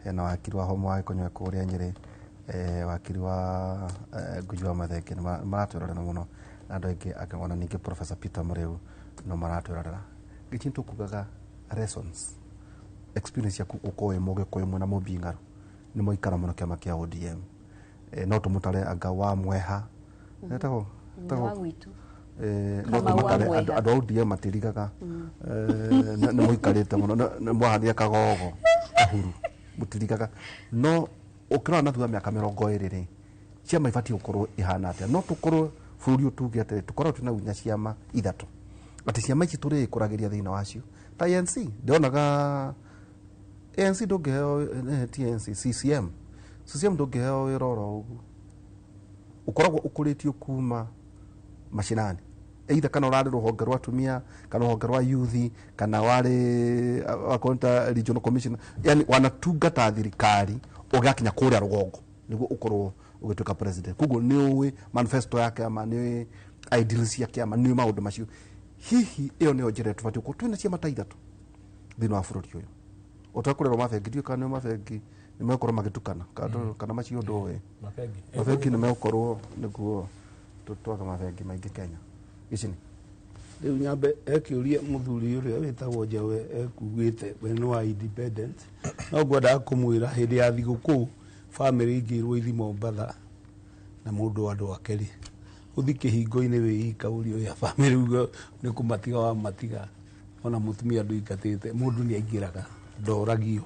hena wakiri wa Homo wa Gĩkũnywe kũrĩa Nyĩrĩ, wakiri wa Ngugi wa Mathenge nĩ maratwĩrorera mũno na andũ aingĩ akĩona ningĩ Professor Peter Mũrĩu no maratwĩrorera. Gĩcini tũkugaga lessons experience yaku ukoe mũgĩkũyũ mwena mũmbingaru nĩ mwaikara mũno kĩama kĩa ODM, no tũmũtare anga wa mweha etagwo no tũmũtare andũ a ODM matirigaga, nĩ mũikarĩte mũno nĩ mwaharia kagogo kahuru mũtirigaga, no ũkĩrora na thutha mĩaka 20 rĩ ciama ibatiĩ gũkorwo ihana atĩa? No tũkorwo bũrũri ũyũ tuge atĩrĩ tũkorwo twĩna nginya ciama ithatũ atĩ ciama ici tũrĩkũragĩria thĩinĩ wacio ta ANC ndionaga ANC ndũngĩheo TNC CCM ndũngĩheo wĩra oro ũguo, ũkoragwo ũkũrĩtio kuma mashinani either kana ũrarĩ rũhonge rwa atumia kana rũhonge rwa youth kana warĩ wakonta regional commissioner, yani wanatungata thirikari ũgakinya kũrĩa rũgongo nĩguo ũkorwo ũgĩtuĩka president. Koguo nĩ ũĩ manifesto ya kĩama, nĩ ũĩ ideals cia kĩama, nĩ ũĩ maũndũ macio. Hihi ĩyo nĩyo njĩra tũbatiĩ gũkorwo twĩna ciama ta ithatũ thĩinĩ wa bũrũri ũyũ ũtakũrerwo mabengi ndiũĩ kana nĩo mabengi Nĩ megũkorwo magĩtukana kana macio ndũĩ.
Mabengi.
Mabengi nĩ megũkorwo nĩguo twaka mabengi maingĩ Kenya. Gĩcini.
Rĩu nyambe ekĩũria mũthuri ũrĩa wĩtagwo Njawe ekugĩte we nĩ wa independent, no ngwendaga kũmwĩra hĩndĩ ya thigũkũ bamĩrĩ ingĩirwo ithi Mombatha na mũndũ andũ ake rĩ, ũthi kĩhingo-inĩ wĩ ika ũrio ya bamĩrĩ uge nĩ kũmatiga wamatiga, ona mũtumia ndũingatĩte, mũndũ nĩ aingĩraga, ndoragio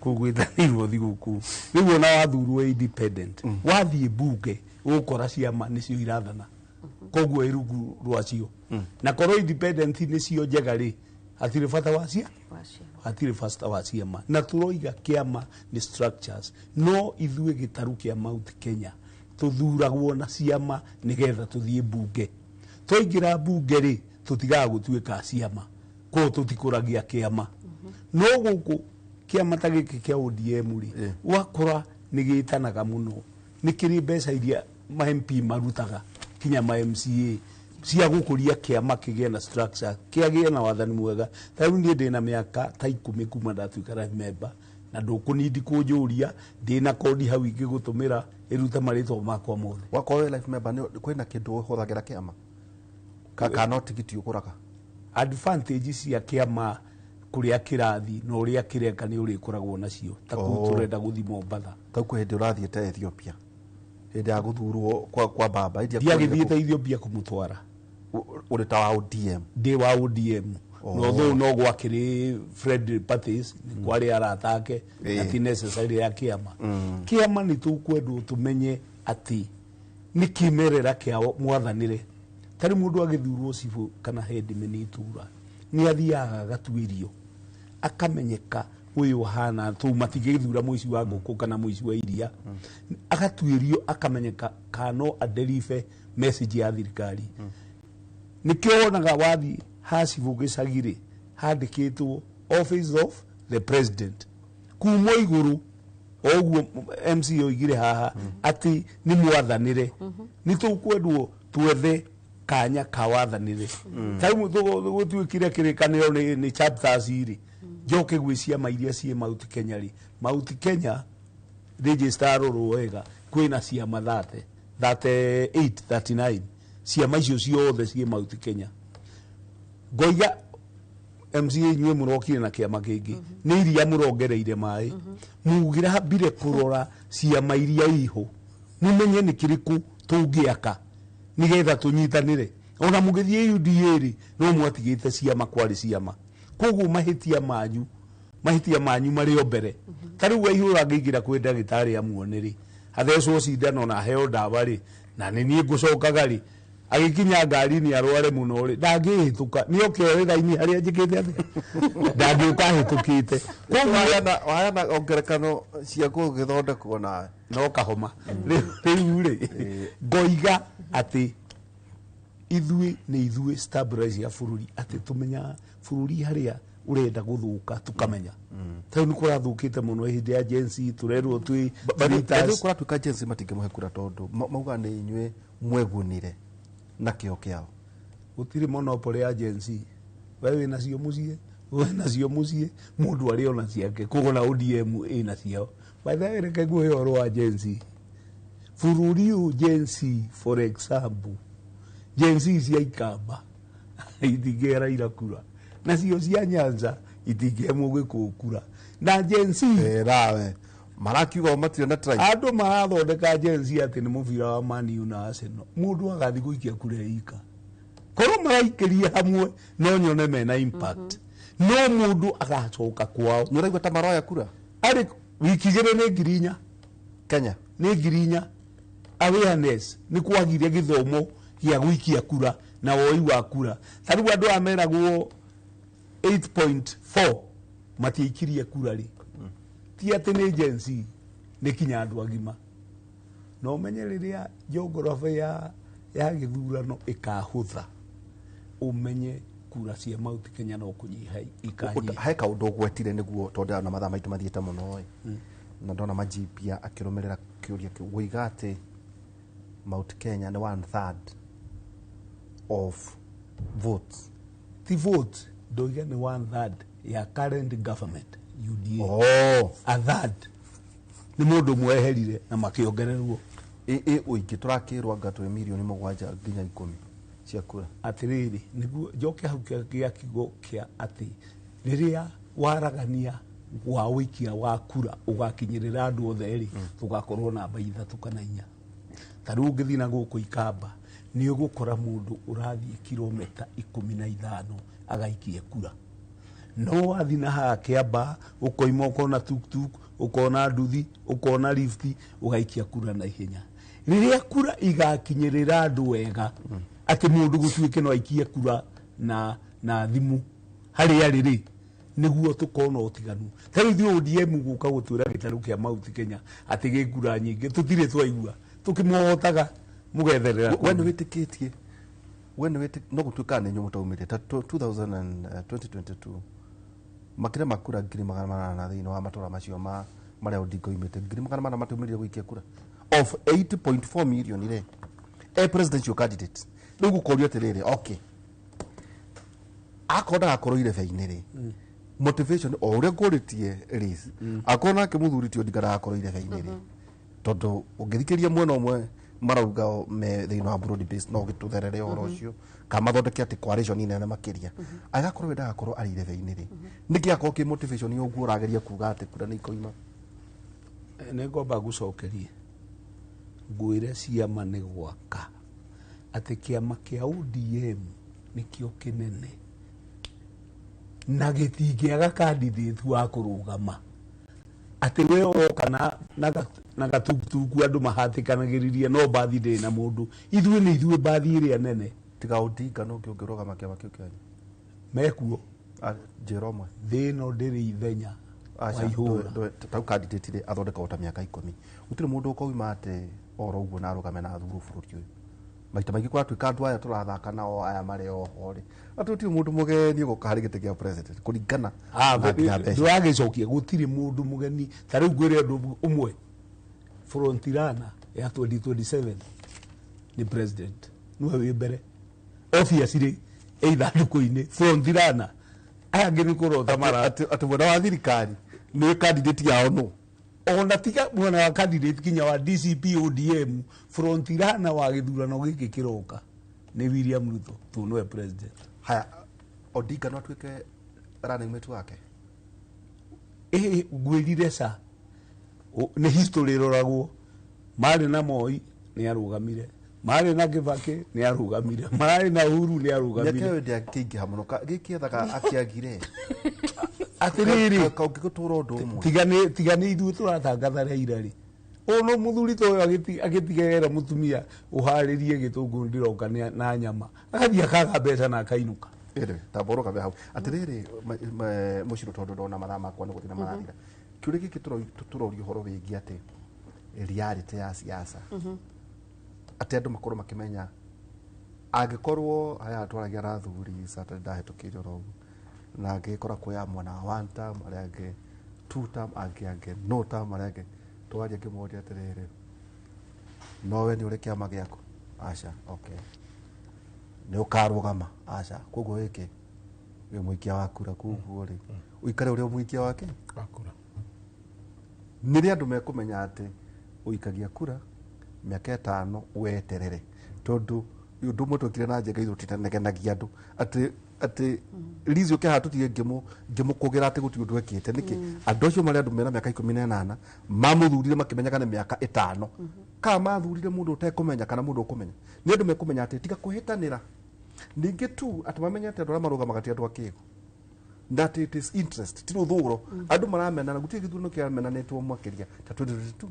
kũu gwĩtanĩirwo thigũkũ. Rĩu ona wathurwo independent, wathiĩ mbunge ũgũkora ciama nĩcio irathana, koguo ĩ rungu rwacio, na korwo independent nĩcio njega rĩ, hatirĩ bata wa cia hatirĩ bata wa ciama. Na tũroiga kĩama nĩ structures, no ithuĩ gĩtarũ kĩa Mount Kenya tũthuragwo na ciama nĩgetha tũthiĩ mbunge. Twaingĩra mbunge rĩ, tũtigaga gũtuĩka ciama, koguo tũtikũragia kĩama. No gũkũ kĩama ta gĩkĩ kĩa ODM rĩ, wakora nĩ gĩtanaga mũno, nĩ kĩrĩ mbeca iria ma MP marutaga kinya ma MCA cia gũkũria kĩama kĩgĩe na structure, kĩagĩe na wathani mwega. Ta rĩu niĩ ndĩna mĩaka ta 10 kuma ndatuĩka life member, na ndũkũnindi kũnjũria, ndĩna kodi hau ingĩgũtũmĩra ĩrute marĩtwa makwa mothe.
Wakorwo wĩ life member kwĩna kĩndũ ũhũthagĩra kĩama kana no tigiti ũgũraga?
Advantage cia kĩama kũrĩa kĩrathi na ũrĩa kĩreka nĩ ũrĩkoragwo nacio, ta kũu tũrenda gũthi Mombatha.
Tau kwĩ hĩndĩ ũrathiĩte Ethiopia hĩndĩ ya gũthurwo kwa baba hĩndĩ ya
Ndiagĩthiĩte Ethiopia kũmũtwara.
Ũrĩ ta wa ODM?
Ndĩ wa ODM, no though no gwakĩrĩ friendly parties, nĩ kwarĩ arata ake, na ti necessary ya kĩama. Kĩama nĩ tũkwendwo tũmenye atĩ nĩ kĩmerera kĩa mwathanĩre. Ta rĩu mũndũ agĩthurwo cibũ kana headman itũra, nĩ athiaga agatuĩrio akamenyeka ũyũ ahana tũu, matingĩgĩthura mũici wa ngũkũ kana mũici wa iria. Agatuĩrio akamenyeka kana no adeliver message ya thirikari. Nĩkĩo wonaga wathi ha cibũ gĩcagi rĩ, handĩkĩtwo office of the president kuma igũrũ, o ũguo MC oigire haha atĩ nĩ mwathanĩre. Nĩ tũkwendwo twethe kanya ka wathanĩre. Ta rĩu gũtuĩkire kĩrĩkanĩro nĩ chapters rĩ, njoke gwĩ ciama iria ciĩ Mount Kenya rĩ, Mount Kenya register rorwo wega, kwĩna ciama 30, 38, 39, ciama icio ciothe ciĩ Mount Kenya. Ngoiga MCA inyuĩ mũrokire na kĩama kĩngĩ, nĩ iria mũrongereire maĩ, mugĩrambire kũrora ciama iria iho, mũmenye nĩ kĩrĩkũ tũngĩaka nĩgetha tũnyitanĩre. Ona mũgĩthiĩ UDA rĩ, no mwatigĩte ciama, kwarĩ ciama. Koguo mahĩtia manyu marĩ o mbere. Ta rĩu Waihũra angĩingĩra kwĩ ndagĩtarĩ amuone rĩ, athecwo cindano na aheo ndawa rĩ, na nĩ niĩ ngũcokaga rĩ, agĩkinya ngari-inĩ arware mũno rĩ, ndangĩhĩtũka, nĩ oke oe raini harĩa njĩkĩte atĩa, ndangĩũka ahĩtũkĩte.
Waheana ngerekano cia gũgĩthondekwo nawe.
No kahoma rĩu rĩ, ngoiga atĩ ithuĩ nĩ ithuĩ stabilize ya bũrũri, atĩ tũmenyaga bũrũri harĩa ũrenda gũthũka tũkamenya. Ta rĩu nĩ kũrathũkĩte mũno hĩndĩ ya Gen Z, tũrerwo twĩ traitors.
Kũratuĩka Gen Z matingĩmũhe kura tondũ mauga nĩ inyuĩ mwegunire na kĩo kĩao.
Gũtirĩ monopoly ya Gen Z. We wĩ nacio mũciĩ, we nacio mũciĩ, mũndũ arĩ ona ciake, koguo na ODM ĩna ciao. By the way, reke nguhe ũhoro wa Gen Z. Bũrũri ũyũ Gen Z, for example, Gen Z cia Ikamba itingĩhe Raila kura, nacio cia Nyanza itingĩhe Mũgĩkũyũ kura, na Gen Z
nawe marakiuga o matirĩ na tribe.
Andũ marathondeka Gen Z atĩ nĩ mũbira wa Man U na Arsenal, mũndũ agathiĩ gũikia kura ika, korwo maraikĩria hamwe no nyone mena impact, no mũndũ agacoka kwao.
Nĩ ũraigua ta maroya kura
arĩ wiki 2 nĩ 4,000
Kenya.
Nĩ 4,000. Awareness nĩ kwagire gĩthomo gĩa gũikia kura na woi wa kura. Ta rĩu andũ aya meragwo 8.4 matiaikirie kura rĩ, ti atĩ nĩ Gen Z, nĩ kinya andũ agima. Na ũmenye rĩrĩa geography ya gĩthurano ĩkahũtha, ũmenye kura cia Mount Kenya no kũnyiha ikanyiha.
He kaũndũ ũgwetire nĩguo tondũ na mathaa maitũ mathiĩte mũno ĩ, na ndona Majibia akĩrũmĩrĩra kĩũria kĩu woiga atĩ Mount Kenya nĩ one third of votes.
Ti vote, ndoiga nĩ one third ya current government. UDA.
Oh.
A third nĩ mũndũ mweherire na makĩongererwo.
Ĩ ũingĩ tũrakĩrwo anga twĩ mirioni 7 nginya 10 cia kura.
Atĩrĩrĩ, nĩguo njoke hau gĩa kiugo kĩa atĩ rĩrĩa waragania wa ũikia wa kura ũgakinyĩrĩra andũ othe rĩ, tũgakorwo namba 3 kana 4. Ta rĩu ũngĩthiĩ na gũkũ Ikamba nĩ ũgũkora mũndũ ũrathiĩ kilomita 15 agaikie kura. No wathiĩ na haha Kĩambaa ũkoima ũkona tuktuk, ũkona nduthi, ũkona lifti, ũgaikia kura na ihenya. Rĩrĩa kura igakinyĩrĩra andũ wega, atĩ mũndũ gũtuĩke no aikie kura na thimũ harĩa arĩ rĩ, nĩguo tũkona ũtiganu. Ta rĩu ithuĩ ODM gũka gũtwĩra gĩtarũ kĩa Mount Kenya atĩ gĩ kura nyingĩ, tũtirĩ twaigua, tũkĩmohotaga mũgetherera.
We nĩ wĩtĩkĩtie, we nĩ wĩtĩ no gũtuĩka nĩ inyuĩ mũtaumĩte ta 2022 makĩria ma kura 800,000 thĩinĩ wa matũra macio ma marĩa Odinga oimĩte, 800,000 matiumĩrire gũikia kura of 8.4 million rĩ, a presidential candidate. Rĩu gũkorio atĩrĩrĩ, okay, akorwo ndagakorwo irebe-inĩ rĩ, motivation o ũrĩa ngũrĩtie Liz, akorwo nake mũthuri ti Odinga ndagakorwo irebe-inĩ rĩ, tondũ ũngĩthikĩrĩria mwena ũmwe marauga me thĩinĩ wa broad base no gĩtũtherere ũhoro ũcio, kana mathondeke atĩ coalition nene makĩria, agakorwo we ndagakorwo arĩ irebe-inĩ rĩ, nĩkĩ akorwo kĩ motivation ũguo ũrageria kuga atĩ kura nĩ ikoima?
Nĩ ngomba gũcokerie ngwĩre ciama nĩ gwaka atĩ kĩama kĩa ODM nĩkĩo kĩnene na gĩtingĩaga candidate wa kũrũgama, atĩ we ũroka na gatukutuku andũ mahatĩkanagĩrĩria no mbathi ndĩrĩ na mũndũ. Ithuĩ nĩ ithuĩ mbathi ĩrĩa nene.
Tiga Odinga no ũngĩ ũngĩrũgama kĩama kĩu kĩanyu
mekuo
njĩra ũmwe
thĩ ĩno ndĩrĩ ithenya wa ihũra.
Tau candidate rĩ athondekagwo ta mĩaka 10, gũtirĩ mũndũ ũkoima atĩ oro ũguo na arũgame na athurwo bũrũri ũyũ. Maita maingĩ kũratuĩka andũ aya tũrathaka nao aya marĩ oho rĩ, atĩ gũtirĩ mũndũ mũgeni ũgoka harĩ gĩtĩ kĩa president kũringana na nginya mbeca.
Ndũragĩcokia, gũtirĩ mũndũ mũgeni. Ta rĩu ngwĩre ũndũ ũmwe, front runner ya 2027 nĩ president nĩwe wĩ mbere, obviously ĩ ithandũkũ-inĩ front runner, aya angĩ nĩ kũrota mara
atĩ mwena wa thirikari nĩ candidate yao nũ
ona tiga mwena wa candidate kinya wa DCP ODM, front runner wa gĩthurano gĩkĩ kĩroka nĩ William Ruto tu nĩwe president.
Haya, Odinga no atuĩke running mate wake?
Ĩ ngwĩrire ca nĩ history ĩroragwo. Marĩ na Moi nĩ arũgamire, marĩ na Kibaki nĩ arũgamire, marĩ na Uhuru nĩ arũgamire.
Mĩaka ĩyo ndĩakĩingĩha mũno, gĩkĩethaga akĩagire.
Atĩrĩrĩ,
kaũngĩgũtũra ũndũ ũmwe.
Tiga nĩ ithuĩ tũratangatha Raila rĩ, ũyũ no mũthuri ta ũyũ agĩtigera mũtumia ũharĩrie gĩtũngũrũ ndĩroka na nyama, agathiĩ akaga mbeca na akainũka.
Ĩrĩ, tamba ũrũgame hau. Atĩrĩrĩ, mũcirũ, tondũ ndona mathaa makwa nĩ gũthiĩ na marathira. Kĩũria gĩkĩ tũroria ũhoro wĩgiĩ atĩ reality ya siasa, atĩ andũ makorwo makĩmenya angĩkorwo aya twaragia na athuri Saturday ndahĩtũkĩire oro ũguo, na angĩkora kuoya mwena wa one term, arĩa angĩ two term, angĩ no term, arĩa angĩ twaria ngĩmoria atĩrĩrĩ, no we nĩ ũrĩ kĩama gĩaku? Aca. Okay, nĩ ũkarũgama? Aca. Koguo wĩke wĩ mũikia wa kura, koguo rĩ ũikare ũrĩa mũikia wake
wa kura.
Nĩrĩ andũ mekũmenya atĩ ũikagia kura mĩaka 5 weterere, tondũ ũndũ ũmwe twekire na Njenga ithuĩ tũtinegenagia andũ atĩ Liz ũke haha tũtige ngĩmũkũgĩra atĩ gũtirĩ ũndũ ekĩte nĩkĩ. Andũ acio marĩ andũ mena mĩaka 18 mamũthurire makĩmenyaga nĩ mĩaka 5, kana mathurire mũndũ ũtekũmenya kana mũndũ ũkũmenya. Nĩ andũ mekũmenya atĩ tiga kũhĩtanĩra ningĩ tu atĩ mamenye atĩ andũ arĩa marũgamaga ti andũ akĩgu, that it is interest ti rũthũro. Andũ maramenana, gũtirĩ gĩthurano kĩramenanĩtwo makĩria ta 2022,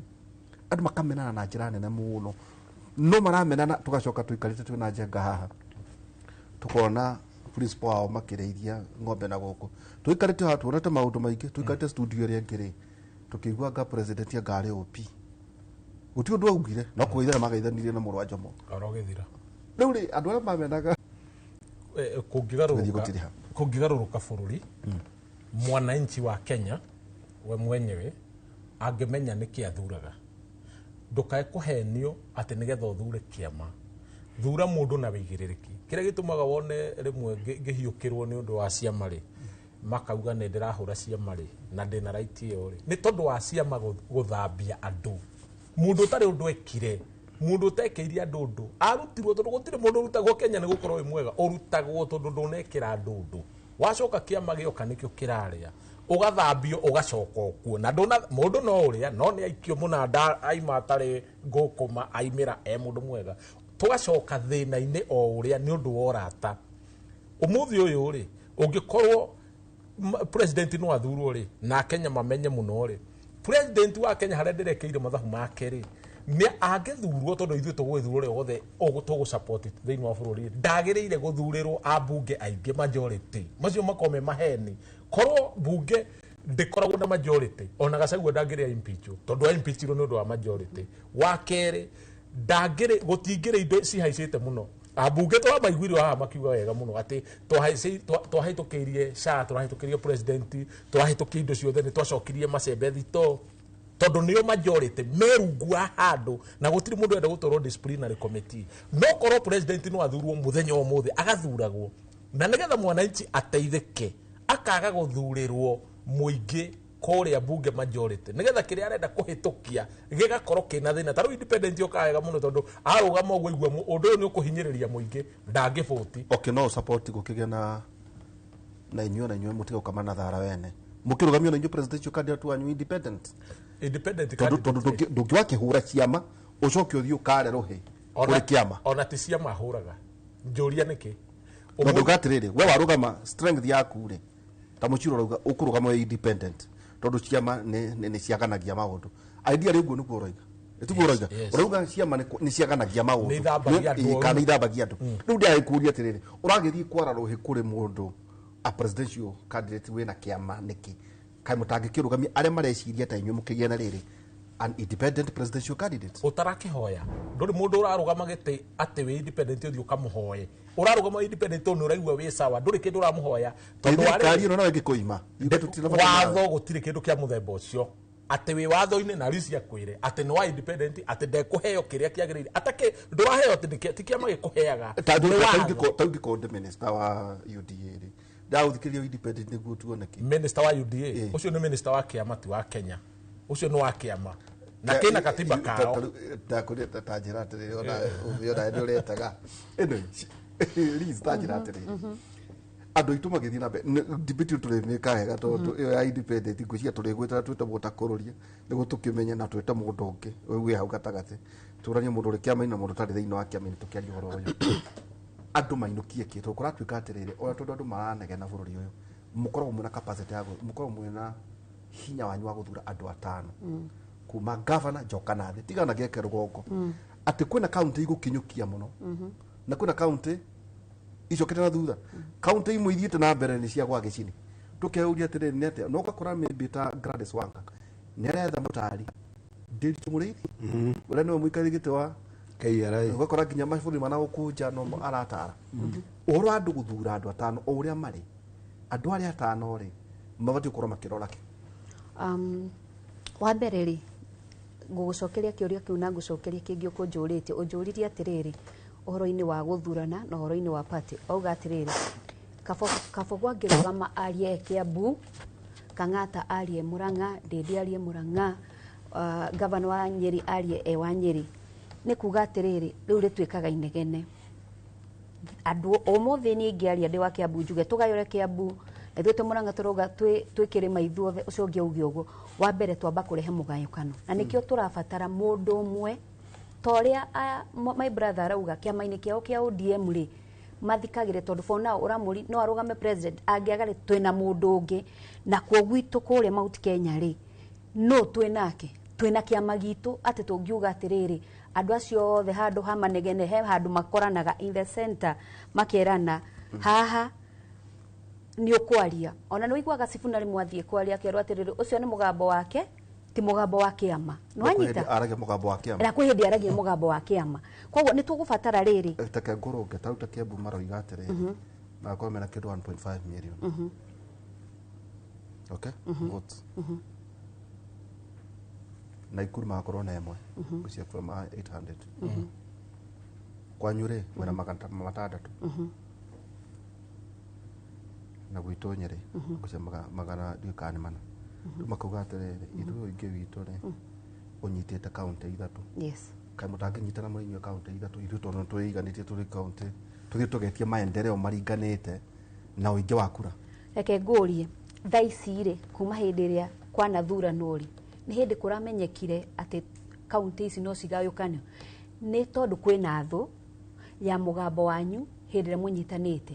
andũ makamenana na njĩra nene mũno, no maramenana tũgacoka tũikarĩte twĩna Njenga haha tukona principal wao makĩrĩithia ng'ombe na gũkũ tũikarĩte haha tuonete maũndũ maingĩ, tũikarĩte studio ĩrĩa ĩngĩ rĩ tũkĩigua nga president anga arĩ OP, gũtirĩ ũndũ augire no kũgeithana mageithanirie na mũrũ wa Jomo
oro gĩthira.
Rĩu rĩ andũ arĩa mamenaga
kũngĩgarũrũka bũrũri, mwananchi wa Kenya we mwenyewe angĩmenya nĩkĩ athuraga, ndũkae kũhenio atĩ nĩgetha ũthure kĩama, thura mũndũ na wĩigĩrĩrĩki. Kĩrĩa gĩtũmaga wone rĩmwe ngĩhiũkĩrwo nĩ ũndũ wa ciama rĩ, Makauga nĩ ndĩrahũra ciama rĩ na ndĩna right ĩyo rĩ nĩ tondũ wa ciama gũthambia andũ. Mũndũ ũtarĩ ũndũ ekire, mũndũ ũtekĩirie andũ ũndũ arutirwo tondũ gũtirĩ mũndũ ũrutagwo Kenya nĩ gũkorwo wĩ mwega, ũrutagwo tondũ ndũnekĩra andũ ũndũ. Wacoka kĩama gĩoka nĩkĩo kĩrarĩa, ũgathambio ũgacoka ũkuo na ndũna mũndũ no ũrĩa no nĩ aikio mũnanda aima atarĩ ngũkũma aimĩra e mũndũ mwega. Tũgacoka thĩna-inĩ o ũrĩa nĩ ũndũ wa ũrata. Ũmũthĩ ũyũ rĩ ũngĩkorwo president no athurwo rĩ na Kenya mamenye mũno rĩ, president wa Kenya harĩa ndĩrekeire mathabu make rĩ nĩ angĩthurwo tondũ ithuĩ tũgũgĩthurwo rĩ othe tũgũ support thĩinĩ wa bũrũri, ndagĩrĩire gũthurĩrwo ambunge aingĩ majority macio makorwo me maheni. Korwo bunge ndĩkoragwo na majority ona Gachagua ndangĩrĩa impeach tondũ a impeachirwo nĩ ũndũ wa majority. Wa kerĩ ndangĩrĩ gũtingĩrĩ indo cihaicĩte mũno. Ambunge twamaiguire haha makiuga wega mũno atĩ twahĩtũkĩirie SHA, tũrahĩtũkĩirie president, tũrahĩtũkia indo ciothe, nĩ twacokirie macembe thito tondũ nĩo majority merungu wa handũ na gũtirĩ mũndũ enda gũtwarwo disciplinary committee. No korwo president no athurwo mũthenya ũmũthĩ agathuragwo na nĩgetha mwananchi ateithĩke akaga gũthurĩrwo mũingĩ kũrĩa bunge majority nĩgetha kĩrĩa arenda kũhĩtũkia gĩgakorwo kĩna thĩna. Ta rĩu independent yokaga wega mũno tondũ arũgama ũguo aigua ũndũ ũyũ nĩ ũkũhinyĩrĩria mũingĩ ndangĩbũti.
Okay, no support gũkĩgĩa na inyuĩ na inyuĩ mũtige gũkama na thara wene mũkĩrũgamio na inyuĩ presidential candidate wanyu independent tondũ ndũngĩwakĩhũra ciama ũcoke ũthiĩ ũkare rũhĩ kũrĩ kĩama.
Ona ti ciama hũraga njũria nĩkĩ
no ndauga atĩrĩrĩ we warũgama strength yaku rĩ ta mũciro ũrauga ũkũrũgama wĩ independent tondũ ciama nĩ ciaganagia maũndũ. Idea rĩ ũguo nĩguo ũroiga ĩtiguo ũroiga ũrauga ciama nĩ ciaganagia maũndũ kana ithambagia andũ. Rĩu ndĩragĩkũria atĩrĩrĩ ũragĩthiĩ kwara rũhĩ kũrĩ mũndũ a presidential candidate wĩna kĩama nĩkĩ kaĩ mũtangĩkĩrũgamia arĩa mareciria ta inyuĩ mũkĩgĩa na rĩrĩ an independent presidential candidate?
Ũtarakĩhoya ndũrĩ mũndũ ũrarũgama gĩtĩ atĩ wĩ independent ũthiĩ ũkamũhoe. Ũrarũgama independent nĩ ũraigua wĩ sawa, ndũrĩ kĩndũ ũramũhoya
tondũ thirikari ĩno nayo ĩngĩkũima
watho gũtirĩ kĩndũ kĩa mũthemba ũcio atĩ wĩ watho-inĩ na Liz akwĩre atĩ nĩ wa independent atĩ ndekũheo kĩrĩa kĩagĩrĩire atakĩ ndũraheo atĩ ti kĩama gĩkũheaga.
Ta ũngĩkorwo ndĩ minister wa UDA rĩ ndaũthikĩria independent nĩguo tuone kĩ
minister wa UDA ũcio nĩ minister wa kĩama ti wa Kenya, ũcio nĩ wa kĩama na kĩna katiba kao.
Ndakwĩrire ta njĩra atĩrĩrĩ ona ũmĩona nĩ ũretaga ĩno Liz ta njĩra atĩrĩrĩ andũ aitũ magĩthiĩ na mbere debate tũrĩmĩka wega tondũ ĩyo ya independent ngwĩciria tũrĩgwĩtara twĩte mũndũ takũrũria nĩguo tũkĩmenye na twĩte mũndũ ũngĩ wĩ hau gatagatĩ tũranie mũndũ ũrĩ kĩama-inĩ na mũndũ ũtarĩ thĩinĩ wa kĩama-inĩ tũkĩaria ũhoro ũyũ. Andũ mainũkie kĩ tondũ kũratuĩka atĩrĩrĩ ona tondũ andũ maranegena bũrũri ũyũ mũkoragwo mwĩna capacity ya mũkoragwo mwĩna hinya wanyu wa gũthura andũ atano kuma governor njoka na thĩ tigana gĩake rũgongo atĩ kwĩna county igũkinyũkia mũno na kwĩna county icokete na thutha. County imwe ithiĩte na mbere nĩ cia gwa gĩcini tũkeuria atĩrĩrĩ nĩ atĩa no ũgakora maybe ta Gladys Wanga nĩ aretha mũtari Ndiritu Mũrĩithi ũrĩa nĩwe mũikarĩri gĩtĩ wa
KRA
ũgakora nginya mabũrũri mana gũkũnja no aratara ũhoro wa andũ gũthura andũ atano o ũrĩa marĩ andũ arĩa atano rĩ mabatiĩ gũkorwo makĩrora kĩ.
Wa mbere rĩ ngũgũcokeria kĩũria kĩu na ngũcokeria kĩngĩ ũkũnjũrĩtie ũnjũririe atĩrĩrĩ ũhoro-inĩ wa gũthurana na ũhoro-inĩ wa party auga atĩrĩrĩ Kabogo angĩrũgama arie Kiambu, Kang'ata arie Murang'a, Ndindi arie Murang'a, gavana wa Nyeri arie e wa Nyeri nĩ kuga atĩrĩrĩ rĩu rĩtuĩkaga inegene. Andũ ũmũthĩ niĩ ingĩaria ndĩ wa Kiambu njuge tũgayũre Kiambu na ithuĩ twĩ Murang'a tũrauga twĩ kĩrĩma ithuothe ũcio ũngĩ auge ũguo. Wa mbere twamba kũrehe mũgayũkano na nĩkĩo tũrabatara mũndũ ũmwe ta ũrĩa my brother arauga kĩama-inĩ kĩao kĩa ODM rĩ mathikagĩre tondũ for now ũramũri no arũgame president angĩaga rĩ twĩna mũndũ ũngĩ na kuo gwitũ kũrĩa Mount Kenya rĩ no twĩnake twĩna kĩama gitũ atĩ tũngiuga atĩrĩrĩ andũ acio othe handũ ha manegene he handũ makoranaga in the center makerana haha nĩ ũkwaria. Ona nĩ ũiguaga Sifuna rĩmwe athiĩ kwaria akerwo atĩrĩrĩ ũcio nĩ mũgambo wake ti mũgambo wa kĩama. Nĩ wanyita
aragia mũgambo wa kĩama
na kwĩ hĩndĩ aragia mũgambo wa kĩama. Koguo nĩ tũgũbatara rĩrĩ
take ngũrũnge ta rĩu ta Kiambu maroiga atĩrĩrĩ magakorwo mena kĩndũ 1.5 million okay votes Nakuru magakorwo na ĩmwe ũcio from 800 kwanyu rĩ mwena 600. Na gwitũ Nyĩrĩ ngũcia magana ndiũĩ kana nĩ mana. Rĩu makauga atĩrĩrĩ, ithuĩ ũingĩ witũ rĩ ũnyitĩte kaũntĩ ithatũ.
Yes.
Kaĩ mũtangĩnyitana mũrĩ inyuĩ kaũntĩ ithatũ, ithuĩ tondũ nĩtwĩiganĩtie tũrĩ kaũntĩ, tũthiĩ tũgetie maendeleo maringanĩte na ũingĩ wa kura.
Reke ngũrie, thaa ici rĩ, kuma hĩndĩ ĩrĩa kwanathuranwo rĩ, nĩ hĩndĩ kũramenyekire atĩ kaũntĩ ici no cigayũkanio? Nĩ tondũ kwĩna thũ ya mũgambo wanyu hĩndĩ ĩrĩa mũnyitanĩte.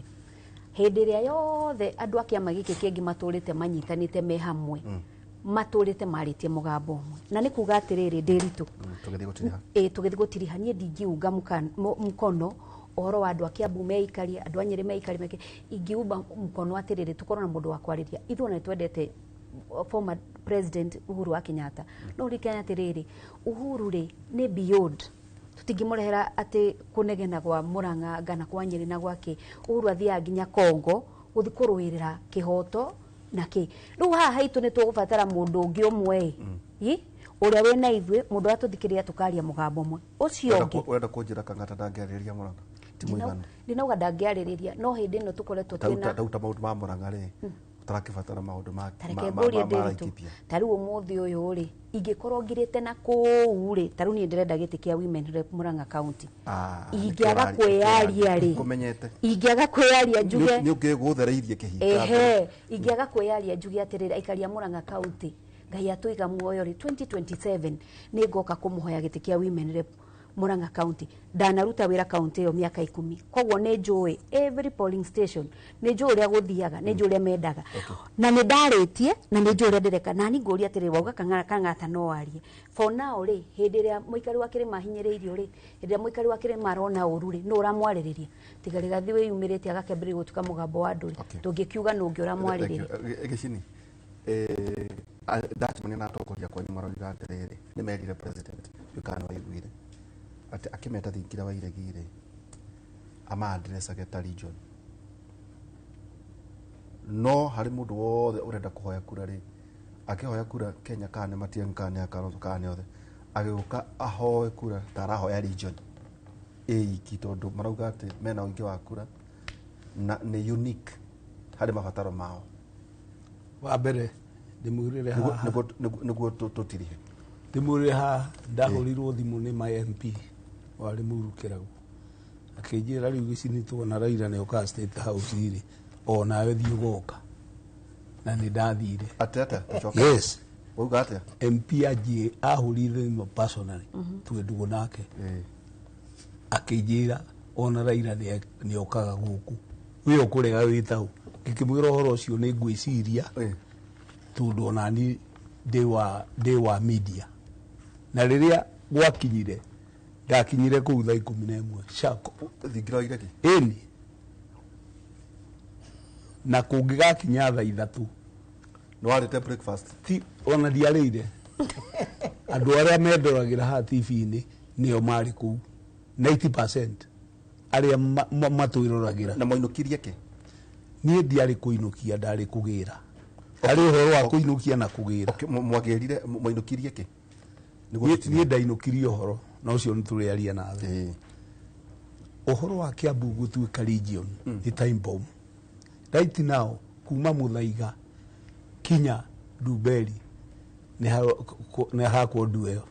Hĩndĩ ĩrĩa yothe andũ a kĩama gĩkĩ kĩngĩ matũrĩte manyitanĩte me hamwe, matũrĩte marĩtie mũgambo ũmwe. Na nĩ kuga atĩrĩrĩ, Ndĩritũ,
Tũgĩthiĩ gũtiriha.
Ĩ, tũgĩthiĩ gũtiriha, niĩ ndingiunga mkono ũhoro wa andũ a Kiambu meikarie, andũ a Nyĩrĩ meikarie, meke ingiumba mkono atĩrĩrĩ, tũkorwo na mũndũ wa kwarĩria. Ithuĩ ona nĩtwendete former president Uhuru wa Kenyatta, no ũririkane atĩrĩrĩ, Uhuru rĩ nĩ beyond, tũtingĩmũrehera atĩ kũnegena gwa Murang'a ngana kwa Nyĩrĩ na gwake. Uhuru athiaga nginya Congo gũthiĩ kũrũĩrĩra kĩhoto na kĩ. Rĩu haha haitũ nĩ tũgũbatara mũndũ ũngĩ ũmwe ĩ ũrĩa wĩna ithuĩ, mũndũ ũrĩa tũthikĩrĩria tũkaria mũgambo ũmwe ũcio ũngĩ.
Ũrenda kũnjĩra Kang'ata ndangĩarĩrĩria Murang'a? Ti mũiganu.
Ndinauga ndangĩarĩrĩria, no hĩndĩ ĩno tũkoretwo twĩna
Tauta maũndũ ma Murang'a rĩ, ũtarakĩbatara maũndũ ma
tareke ngũrie
ma
Ndĩritũ,
Laikipia.
ta rĩu ũmũthĩ ũyũ rĩ, ingĩkorwo ngirĩte na kũu rĩ, ta rĩu niĩ ndĩrenda gĩtĩ kĩa women rep Murang'a County, ingĩaga kwĩyaria rĩ,
kũmenyete
ingĩaga kwĩyaria njuge
nĩ ũngĩgũthereirie kĩhinga.
Ehe, ingĩaga kwĩyaria njuge atĩrĩrĩ, aikari a Murang'a County, Ngai atũiga muoyo rĩ, 2027 nĩ ngoka kũmũhoya gĩtĩ kĩa women rep Murang'a County. Ndanaruta wĩra kaunti ĩyo mĩaka 10, koguo nĩ njũĩ every polling station, nĩ njũĩ ũrĩa gũthiaga, nĩ njũĩ ũrĩa mendaga, na nĩ ndarĩtie na nĩ njũĩ ũrĩa ndĩreka. Na niĩ ngũria atĩrĩrĩ, wauga Kang'ata no arie for now rĩ, hĩndĩ ĩrĩa mũikari wa kĩrĩma ahinyĩrĩirio rĩ, hĩndĩ ĩrĩa mũikari wa kĩrĩma arona ũru rĩ, nũ ũramwarĩrĩria? Tiga Rigathi wĩyumĩrĩtie agakĩambĩrĩria gũtuĩka mũgambo wa andũ rĩ, tũngĩkiuga nũ ũngĩ ũramwarĩrĩria?
Gĩcini, ndacemania na atongoria kwanyu maroiga atĩrĩrĩ, nĩ merire president ndiũĩ kana nĩ waiguire atĩ akĩmeta thingira wa iregi rĩ, ama-addressage ta region, no harĩ mũndũ wothe ũrenda kũhoya kura rĩ, akĩhoya kura Kenya, kana nĩ Matiang'i, kana nĩ Akalonzo, kana nĩ othe, agĩũka ahoe kura ta arahoya region ĩ iki, tondũ marauga atĩ mena ũingĩ wa kura na nĩ unique harĩ mabataro mao.
Wa mbere ndĩmwĩrĩre haha,
nĩguo tũtirihe.
Ndĩmwĩrĩre haha, ndahũrirwo thimũ nĩ my MP warĩ Mũru Kĩragu, akĩnjĩra rĩu gĩcini tuona Raila nĩ okaga State House rĩ, o nawe thiĩ ũgoka, na nĩ ndathire.
Atĩ atĩa? Gũcoka?
Yes.
Wauga atĩa?
MP anjĩ ahũrire thimũ personally, twĩ ndũgũ nake, akĩnjĩra ona Raila nĩ okaga gũkũ, wĩ ũkũrega wĩtaũ. Ngĩkĩmwĩra ũhoro ũcio nĩ ngwĩciria, tondũ onani ndĩ wa media, na rĩrĩa gwakinyire ndakinyire kũu thaa 11 sharp.
Thingira wa iregi?
Ĩni, na kũngĩgakinya thaa 3
nĩ warĩte breakfast?
Ti ona ndiarĩire. Andũ arĩa mendoragĩra haha TV-inĩ nĩo marĩ kũu 90% arĩa matwĩroragĩra.
Na moinũkirie kĩ?
Niĩ ndiarĩ kũinũkia, ndarĩ kũgĩra. Harĩ ũhoro wa kũinũkia na kũgĩra.
Mwagĩrire, moinũkirie kĩ?
Niĩ ndainũkirie ũhoro na ũcio nĩ tũrĩaria nawe. Ũhoro wa Kiambu gũtuĩka region nĩ time bomb. Right now kuma Muthaiga kinya Ndumberi nĩ hakwo ndueo.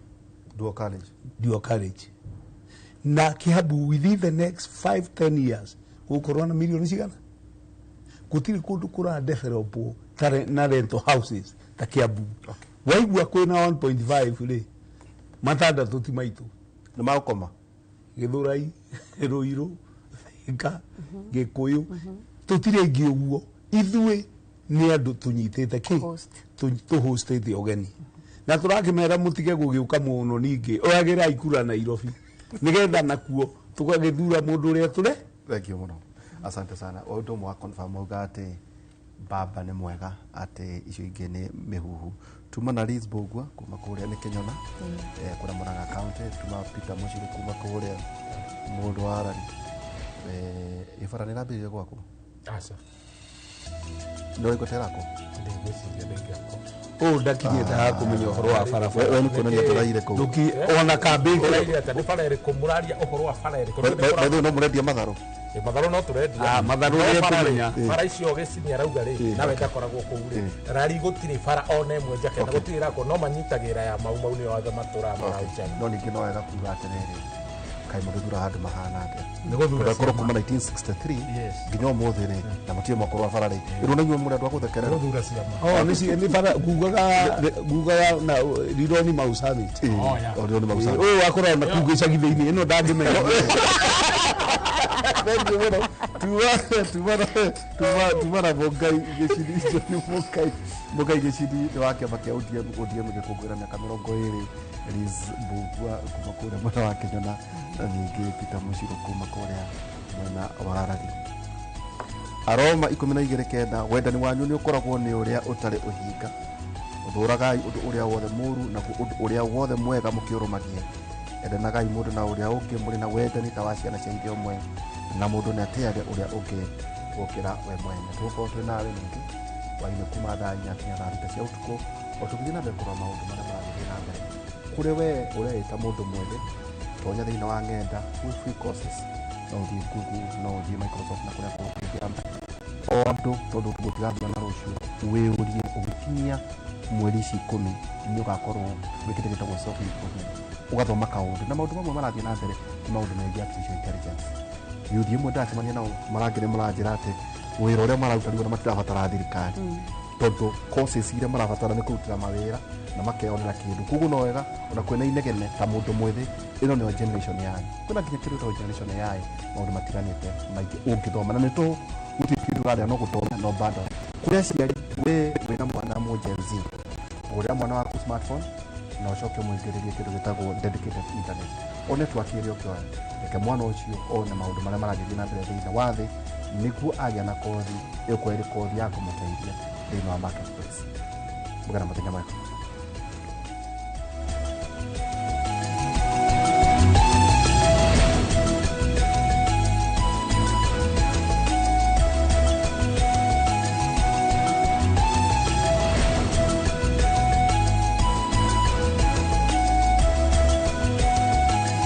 Dual carriage.
Dual carriage. Na Kiambu within the next 5-10 years gũkorwo na milioni cigana? Gũtirĩ kũndũ kũra develop ta na rental houses ta Kiambu. Waigua kwĩna 1.5 rĩ, matandatũ ti maitũ.
Nĩ magũkoma?
Gĩthũrai, Rũirũ, Thika, Gĩkũyũ, tũtirĩ aingĩ ũguo. Ithuĩ nĩ andũ tũnyitĩte kĩ? Tũhostĩte ũgeni. Na tũrakĩmera mũtige gũgĩũka mũno ningĩ, oyagĩrai kura Nairobi, nĩgetha nakuo tũgagĩthura mũndũ ũrĩa tũre.
Thank you mũno. Asante sana. Ũndũ ũmwe wa confirm wauga atĩ baba nĩ mwega, atĩ icio ingĩ nĩ mĩhuhu. Tuma na Liz Mbugua kuma kũrĩa nĩ Kĩnyona, kũrĩa Murang'a County. Tuma Peter Mũcirũ kuma kũrĩa mũndũ wa Arari. Ĩ bara nĩ ĩrambĩrĩria gwaku?
Aca.
No ĩgũterako.
Ndigwĩciria ndĩngĩakwo.
Ũũ ndakinyĩte haha kũmenya ũhoro wa barabara.
We nĩ kuonania tũraire kũu.
Ndũki ona kambĩ.
Ũraire atĩa? Nĩ bara ĩrĩkũ mũraria ũhoro wa bara ĩrĩkũ?
By the way, no mũrendia matharũ.
Matharũ no tũrendia.
Ah, matharũ
No
nĩ
bara rĩ,
ekũmenya.
bara icio gĩcini arauga rĩ, nawe ndakoragwo kũu rĩ. Rari gũtirĩ bara ona ĩmwe njake na gũtirĩ ĩrakwo, no manyitagĩra ya mau mau nĩo othe matũraga maraũcana.
No ningĩ no wega kuga atĩrĩrĩ, kaĩ mũgĩthura handũ mahana atĩa?
Nĩ gũthura
Tondũ akorwo
ciama.
kuma 1963
Yes.
nginya ũmũthĩ rĩ, na mũtirĩ mwakorwo wa bara rĩ, ĩrwo na inyuĩ mũrĩ andũ a gũthekerera.
Nĩ gũthura ciama.
Oh, nĩ bara kugaga na Rironi Mau Summit.
Oh, yeah.
O, Rironi Mau Summit.
Ũyũ akoragwo na kuu gĩcagi thĩinĩ ĩno ndangĩmenya.
Thank you mũno. Tuma na Mũngai Gĩcini, John Mũngai, Mũngai Gĩcini nĩ wa kĩama kĩa ODM, ODM gĩkũngũĩra mĩaka 20, Liz Mbugua kuma kũrĩa mwena wa Kĩnyona, na ningĩ Peter Mũcirũ kuma kũrĩa mwena wa Rari. Aroma 12:9, wendani wanyu nĩ ũkoragwo nĩ ũrĩa ũtarĩ ũhinga. Ũthũragai ũndũ ũrĩa wothe mũũru, naguo ũndũ ũrĩa wothe mwega mũkĩũrũmagie. Endanagai mũndũ na ũrĩa ũngĩ mũrĩ na wendani ta wa ciana cia ithe ũmwe, na mũndũ nĩ atĩage ũrĩa ũngĩ gũkĩra we mwene. Tũgũkorwo twĩ nawe ningĩ hwainĩ kuma thaa 4 nginya thaa 6 cia ũtukũ, o tũgĩthiĩ na mbere kũrora maũndũ marĩa maragĩthiĩ na mbere. Kũrĩ we ũreĩta mũndũ mwĩthĩ, tonya thĩinĩ wa ng'enda, gwĩ free courses, no ũthiĩ Google, no ũthiĩ Microsoft na kũrĩa kũngĩ, o andũ tondũ gũtigathira na rũciũ, wĩũrie ũgĩkinyia mweri ici 10 nĩ ũgakorwo wĩkĩte gĩtagwo self improvement, ũgathoma kaũndũ na maũndũ mamwe marathiĩ na mbere nĩ maũndũ megiĩ artificial intelligence. Yuthi ĩmwe ndacemania nao marangĩre maranjĩra atĩ wĩra ũrĩa mararuta rĩu ona matirabatara thirikari, tondũ courses iria marabatara nĩ kũrutĩra mawĩra na makeyonera kĩndũ. Koguo no wega ona kwĩna inegene ta mũndũ mwĩthĩ, ĩno nĩyo generation yanyu. Kwĩna nginya kĩndũ gĩtagwo generation AI, maũndũ matiganĩte maingĩ ũngĩthoma, na nĩ tũhũ, gũtirĩ kĩndũ ũrarĩa no gũtonya no bado. Kũrĩ aciari, we wĩna mwana mũ Gen Z, ũrĩa mwana waku smartphone na ũcoke ũmũingĩrĩrie kĩndũ gĩtagwo dedicated internet, o network ĩrĩa ũkĩoya, reke mwana ũcio one maũndũ marĩa maragĩthiĩ na mbere thĩinĩ wa thĩ, nĩguo agĩa na kothi ĩgũkorwo ĩrĩ kothi ya kũmũteithia thĩinĩ wa marketplace. Mũgĩe na mũthenya mwega.